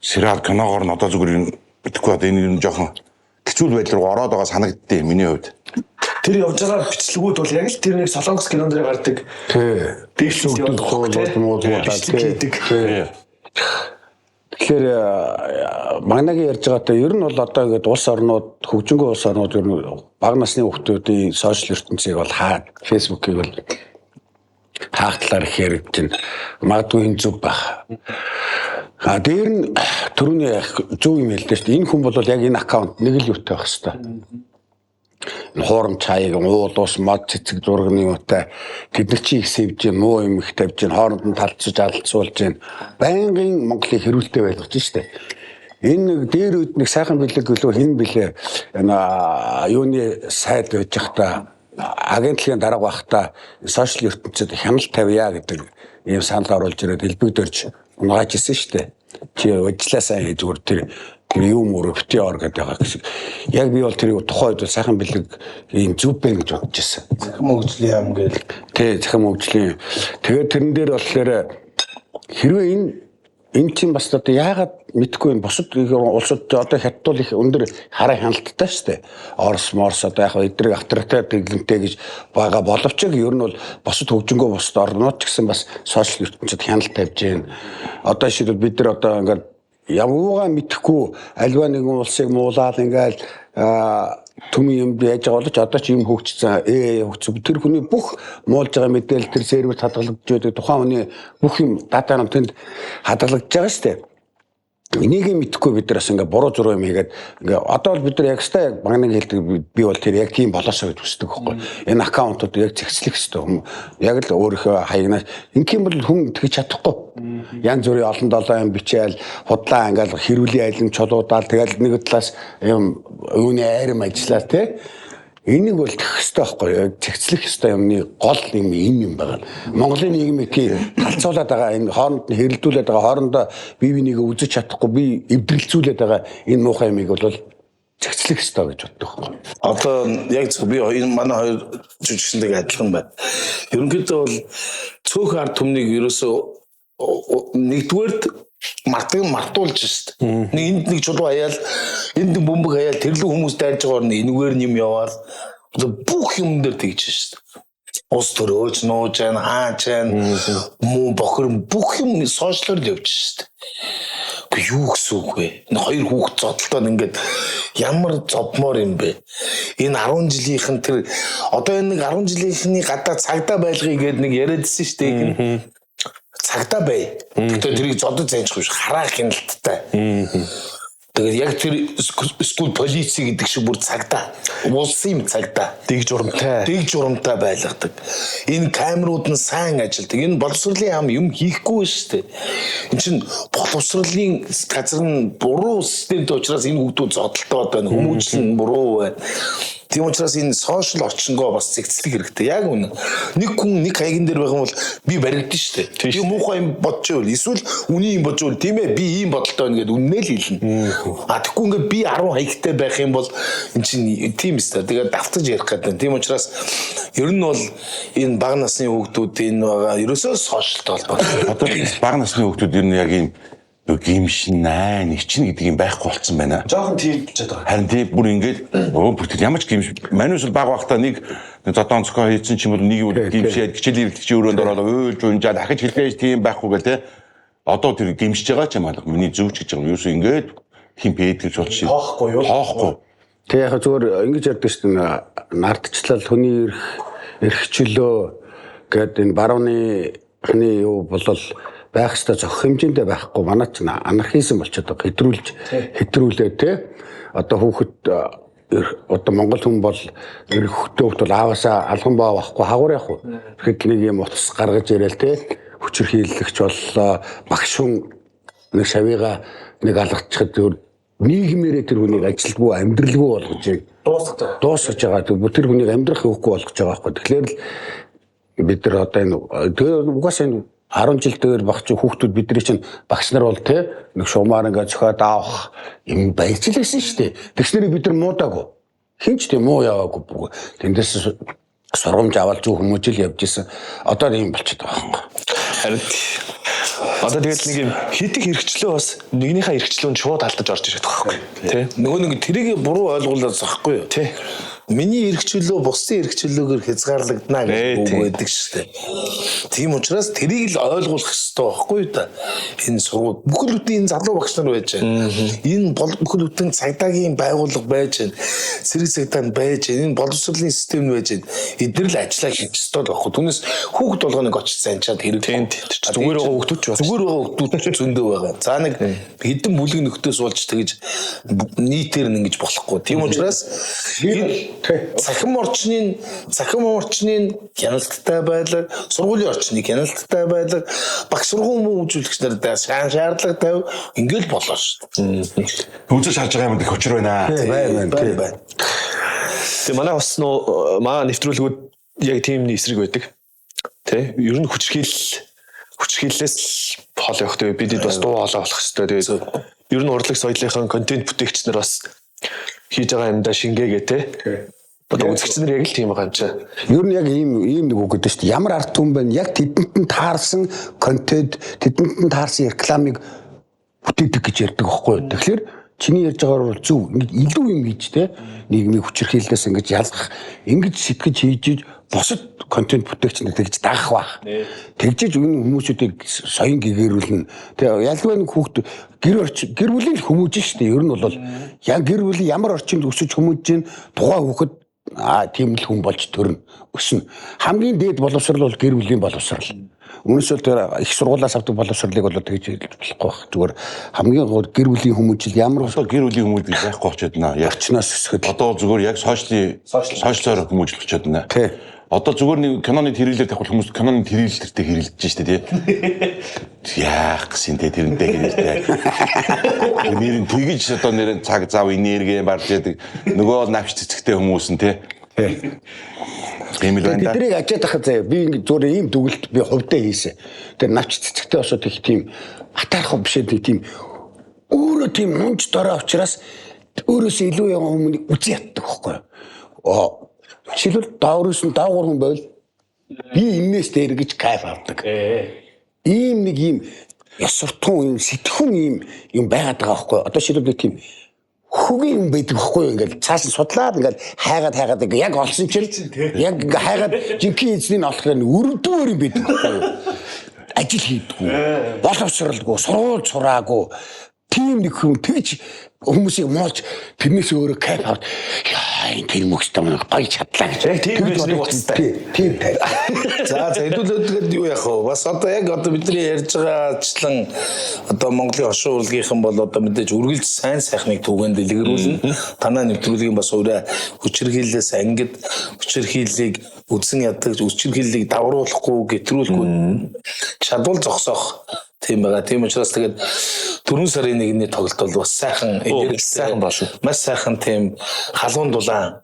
сериал киногоор нь одоо зүгээр юм битгэхгүй одоо энэ ер нь жоохон хэцүү байдал руу ороод байгаа санагддээ миний хувьд. Тэр явж байгаа бичлэгүүд бол яг л тэр нэг солонгос кинон дээр гардаг. Тий. Дээшлэл яваад Суулууд муулуулаад бичлэг хийдэг. Тий. Тэгэхээр магнагийн ярьж байгаатай ер нь бол одоо ингээд улс орнууд хөгжингүй улс орнууд ер нь бага насны хүүхдүүдийн сошиал ертөнцийг бол хаа Facebook-ийг бол хаах талаар их яригдчихэв. Магадгүй энэ зөв байх. А дээр нь түрүүний зөв юм хэлдэ шүү дээ. Энэ хүн бол яг энэ аккаунт нэг л юутай байх хэвээр. Хуурамч хаяг, уул ус, мод цэцэг зурганы юутай тэд нар чи их сэвж, муу юм их тавьж, хооронд нь талцаж алдсуулж гин. Байнгын Монголыг хэрүүлтэй байлгаж штэ. Энэ нэг дээр үед нэг сайхан бэлэг гэлөө хин блэ энэ юуны сайд байж захта агентлагийн дарга байхдаа сошиал ертөнцид хяналт тавья гэдэг ийм санал оруулж ирээд элбэг дөрж унгааж исэн штэ. Чи ажиллаа сайн хий зүгээр тэр юм өөр бити ор гэдэг байгаа гэсэн. Яг би бол тэрийг тухайн үед бол сайхан бэлэг ийм зөв бэ гэж бодож ирсэн. Цахим хөгжлийн яам гээл. Тий, цахим хөгжлийн. Тэгээд тэрэн дээр болохоор хэрвээ энэ чинь бас одоо яагаад мэдхгүй юм бусад улсууд одоо хятад бол их өндөр хараа хяналттай шүү дээ. Орос, Морс одоо яг эдрэг авторитет дэглэмтэй гэж байгаа боловч ер нь бол бусад хөгжингөө бусад орнууд ч гэсэн бас сошиал ертөнцид хяналт тавьж байна. Одоо жишээлбэл бид нар одоо ингээд явуугаа мэдхгүй альва нэгэн улсыг муулаад ингээл түмэн юм яаж байгаа боловч одоо ч юм хөгжсөн хөгжсөн тэр хүний бүх муулж байгаа мэдээлэл тэр серверт хадгалагдж байдаг тухайн хүний бүх юм дата нам тэнд хадгалагдж байгаа шүү дээ. Энийг мэдэхгүй бид нар бас ингээ буруу зуруу юм хийгээд ингээ одоо бол бид нар яг өстой яг багнаг хэлдэг би бол тэр яг тийм болоосоо гэж хүсдэг байхгүй. Энэ аккаунтууд яг зэгцлэх ёстой. Яг л өөрийнхөө хаягнаас ингэх юм бол хүн тэгж чадахгүй. Янз бүрийн олон долоо юм бичээл худлаа ингээл хэрүүлийн айлын чулуудаал тэгэл нэг талаас юм юуны айрам ажиллаа те. Энийг бол тэгэх ёстой байхгүй юу? Зэгцлэх ёстой юмны гол юм энэ юм байна. Монголын нийгмийг тий талцуулаад байгаа энэ хооронд нь хэрэлдүүлээд байгаа хоорондоо бие бинийгээ үзэж чадахгүй би эвдрэлцүүлээд байгаа энэ муухай юмыг бол зэгцлэх ёстой гэж боддог байхгүй юу? Одоо яг зөв би энэ манай хоёр жүжигчдийг адилхан байна. Ерөнхийдөө бол цөөхөн ард түмнийг ерөөсөө нэгдүгээрт мартаг мартуулж шít. Нэг энд нэг чулуу хаяал, энд нэг бөмбөг хаяал, тэрлүү хүмүүс дайрж байгаа орно энэгээр нь юм яваал. Одоо бүх юм дээр тэгж шít. Ус төрөөж нууж जैन хаач जैन муу бохир бүх юм сошиалор л явж шít. Үгүй юу гэсэн үг вэ? Энэ хоёр хүүхэд зодтолтоод ингээд ямар зовмоор юм бэ? Энэ 10 жилийнх нь тэр одоо энэ нэг 10 жилийнхний гадаа цагдаа байлгыг гээд нэг яриадсэн шүү дээ. Цагдаа бай. Гэхдээ тэрийг зодод занчих биш хараа хяналттай. Тэгээд яг тэр school полици гэдэг шиг бүр цагдаа. Улсын цагдаа. Дэг журамтай. Дэг журамтай байлгадаг. Энэ камерууд нь сайн ажилдаг. Энэ боловсролын яам юм хийхгүй шүү дээ. Энд чинь боловсролын газар нь буруу системтэй учраас энэ хүүхдүүд зодтолтоод байна. Хүмүүжил нь буруу байна. Тийм учраас энэ сошиал орчингоо бас зэгцлэх хэрэгтэй. Яг үнэ. Нэг хүн нэг хаяган дээр байх юм бол би баригдана шүү дээ. Би муухай юм бодож байвал эсвэл үний юм бодож байвал тийм ээ би ийм бодолтой байна гэдээ үннээ л хэлнэ. А тэгэхгүй ингээд би 10 хаягтай байх юм бол эн чинь тийм өстой. Тэгээд давтаж ярих гэдэг. Тийм учраас ер нь бол энэ бага насны хүүхдүүд энэ байгаа ерөөсөө сошиалтай холбоотой. Одоо бага насны хүүхдүүд ер нь яг ийм гимшин найн ичнэ гэдэг юм байхгүй болцсон байна. Жохон тийлж байгаа. Харин тий бүр ингээд өө бүр тэр ямар ч гимш манус бол баг багтаа нэг зодон цохоо хийсэн ч юм уу нэг юу гимшээд хичээлийн хэрэглэгчийн өрөөнд ороод уйлж унжаад дахиж хэлээж тийм байхгүй гэл те. Одоо тэр гимшиж байгаа ч юм алга. Миний зөвч гэж байгаа юм. Юусе ингээд хин пэдгэлж болчих. Тоохгүй юу? Тоохгүй. Тэг яг зүгээр ингэж ярьдаг шүү дээ. Нардчлал хүний эрхчлөө гээд энэ барууны хны юу болол байх ёстой зохих хэмжээндээ байхгүй манай ч анархизм болчиход байгаа. Хэтрүүлж хэтрүүлээ те. Одоо хүүхэд одоо монгол хүн бол эрхтэй хүүхэд бол ааваасаа алган боо авахгүй хагуур явах. Тэгэхэд нэг юм утас гаргаж ирээл те. Хүчирхийлэгч боллоо. Багш хүн нэг шавыга нэг алгачихад зөв нийгмээрээ тэр хүнийг ажилтгүй амьдралгүй болгож дуусгаж байгаа. Тэр хүнийг амьдрах өгөхгүй болгож байгаа байхгүй. Тэгэхээр л бид нар одоо энэ тэгээ угаасаа энэ 10 жил дээр багч хүүхдүүд бидний чинь багш нар бол те нэг шуумаар ингээд зөхиод авах юм байж л байсан шүү дээ. Тэгснээр бид нар муудаагүй. Хин ч тийм муу яваагүй бүгд. Тэндээс сургамж аваад зөв хүмүүжил явж исэн. Одоо ийм болчиход байгаа байхгүй. Харин одоо тэгэл нэг юм хитэх хэрэгчлөө бас нэгнийхээ хэрэгчлөөнд шууд алдаж орж ирэх байхгүй тий. Нөгөө нэг тэрийг буруу ойлгуулаад захгүй юу? Тий. Миний эрхчлөө бусдын эрхчлөөгөөр хязгаарлагдана гэж үг байдаг шүү дээ. Тийм учраас тэрийг л ойлгуулах хэрэгтэй байхгүй юу та. Энэ сургууль бүхэл бүтэн энэ залуу багш нар байж байна. Энэ бүхэл бүтэн цагдаагийн байгууллага байж байна. Цэрэг цагдаа нь байж байна. Энэ боловсролын систем нь байж байна. Эдгээр л ажиллаа хийх ёстой л байхгүй. Түүнээс хүүхд болгоныг очиж занчаад хэрэг. Тийм. Зүгээр байгаа хүүхдүүд ч зүгээр байгаа хүүхдүүд зөндөө байгаа. За нэг хэдэн бүлэг нөхдөс болж тэгж нийтээр нь ингэж болохгүй. Тийм учраас цахим орчны хяналттай байлга, сургуулийн орчныг хяналттай байлга, багш сургууль хүмүүжүүлэгч нартай шаардлага тавь ингээл болоо шүү дээ. Үзэж харж байгаа юм их учир байна. Байна байна. Тэгээ манай бас нөө маа нэвтрүүлгүүд яг тийм нэг эсрэг байдаг. Тэ ер нь хүчрхийллээс хол явах тэгээ бидэд бас дуу хоолой болох хэрэгтэй. Тэгээд ер нь урлаг соёлынхон контент бүтээгч нар бас хийж байгаа юмдаа шингээгээ те. Одоо үзэгч нар яг л тийм байгаа юм чи. Ер нь яг ийм нэг үг гэдэг шүү дээ. Ямар ард түмэн байна? Яг тэдэнд нь таарсан контент, тэдэнд нь таарсан рекламыг бүтээдэг гэж ярьдаг байхгүй юу? Тэгэхээр чиний ярьж байгаагаар бол зөв. Илүү юм хийж те. Нийгмийг хүчирхийллээс ингэж ялгах, ингэж сэтгэж хийж бусад контент бүтээгч нар тэгж дагах байх. Тэгжиж энэ хүмүүсүүдийг соён гэгэрүүлнэ. Тэгээ ялгаагүй нэг хүүхд гэр бүлийн л хүмүүжин шүү дээ. Ер нь бол яг гэр бүлийн ямар орчинд өсөж хүмүүжин тухайн хүүхэд тийм л хүн болж төрнө, өснө. Хамгийн дээд боловсрал бол гэр бүлийн боловсрал. Үүнээс бол тэр их сургуулиас авдаг боловсролыг бол тэгж хэлж болохгүй байх. Зүгээр хамгийн гол гэр бүлийн хүмүүжил ямар одоо гэр бүлийн хүмүүжил байхгүй болчиход байна. Яг орчноос өсгöd. Одоо зүгээр яг сошиалоор хүмүүжил болчиход байна. Тий. Одоо зүгээр нэг киноны трейлер тавих хүмүүс киноны трейлертэй хэрэлдэж штэ тий. Яах гэсэн тий тэрнтэй хэрэлдээ. Нэр нь тэгж одоо нэр нь цаг зав энерги барж яадаг. Нөгөө бол навч цэцэгтэй хүмүүс нь тий. Тийм л байна да. Тэднийг ажиад ахад заяа би ингэ зүгээр ийм дүгэлт би хувьдаа хийсэн. Тэр навч цэцэгтэй босоод их тийм атаарх биш ээ тийм өөрөө тийм нунж дорой учраас өөрөөсөө илүү юм хүмүүнийг үзэн ятдаг байхгүй юу? Жишээлбэл доогоос нь доогуур хүн байвал би энэс дээр гэж кайф авдаг. Ийм нэг ийм ёс суртахуун юм сэтгхүн ийм юм байгаад байгаа байхгүй юу? Одоо жишээлбэл нэг тийм хөгийн юм байдаг байхгүй юу? Ингээл цааш нь судлаад ингээл хайгаад ингээ яг олсон чинь яг ингээ хайгаад жинхэнэ эзнийг олохоор нэг өрөвдүүр юм байдаг байхгүй юу? Ажил хийдэггүй, боловсралгүй, сургууль сураагүй, Тийм нэг хүн тэгж хүмүүсийг муулж тэрнээс өөрөө кайф авч яа энэ тэр мөхстэй маань гоё чадлаа гэж. Яг тийм Тэгж байж нэг бодож- утастай. Тийм, тийм тай. За за хэдүүлээ тэгээд юу яах вэ? Бас одоо яг одоо бидний ярьж байгаачлан одоо Монголын оршин урлагийнхан бол одоо мэдээж үргэлж сайн сайхныг түгээн дэлгэрүүлнэ. Танаа нэвтрүүлгийн бас ураа хүчирхийллээс ангид хүчирхийллийг үзэн ядаж хүчирхийллийг давруулахгүй гэтрүүлэхгүй чадвал зогсоох тийм байгаа. Тийм учраас тэгээд 4 сарын 1-ний тоглолт бол бас сайхан энергитэй, сайхан болно. Маш сайхан тийм халуун дулаан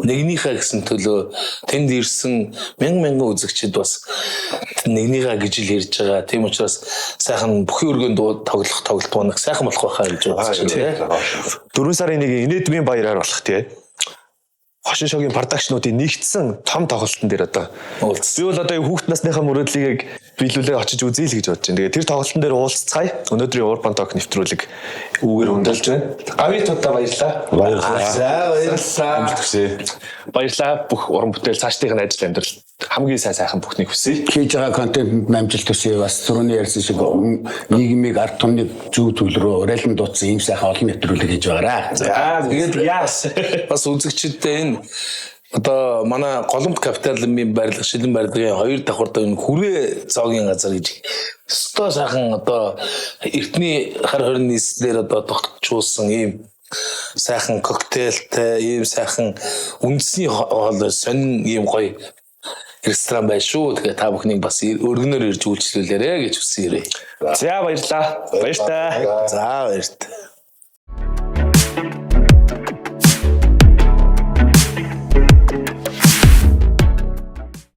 нэгнийхээ гэсэн төлөө тэнд ирсэн мянган мянган үзэгчид бас нэгнийхээ гэж л ярьж байгаа. Тийм учраас сайхан бүхий өргөнд тоглох тоглолт манах сайхан болох байхаа гэж бодож байна. 4 сарын 1-ийн инээдмийн баяраар болох тий. Хошин шогийн продакшнуудын нэгдсэн том тоглолтын дээр одоо Уулзсан. Би бол одоо хүүхд насныхаа мөрөөдлийг биелүүлээ очиж үзье л гэж бодож байна. Тэгээ тэр тоглолтын дээр уулзцгаая. Өнөөдрийн Urban Talk нэвтрүүлэг үүгээр өндөрлж байна. Гавийн тудаа баярлалаа. Баярлалаа. За баярлалаа. Амжилт хүсье. Баярлалаа. Бүх уран бүтээл цаашдынх нь ажил амьдрал хамгийн сайн сайхан бүхнийг хүсье. Хийж байгаа контентэнд нь амжилт хүсье. Бас түрүүний ярьсан шиг нийгмийг ард түмнийг зөв зүйл рүү урайлан дуудсан ийм сайхан олон нэвтрүүлэг хийж байгаарай. За Тэгээд яас. бас үзэгчдээ энэ одоо манай голомт капитализмын барилга шилэн барилгын хоёр давхартай энэ хүрээ зоогийн газар гэж өстой сайхан одоо эртний хар хорин нийслэлээр одоо тогтчулсан ийм сайхан коктейлтэй ийм сайхан үндэсний хоол сонин ийм гоё ресторан байна шүү. Тэгээ та бүхнийг бас өргөнөөр ирж үйлчлүүлээрэ гэж хүсэн ирээ. За баярлалаа. Баяртай. За баяртай.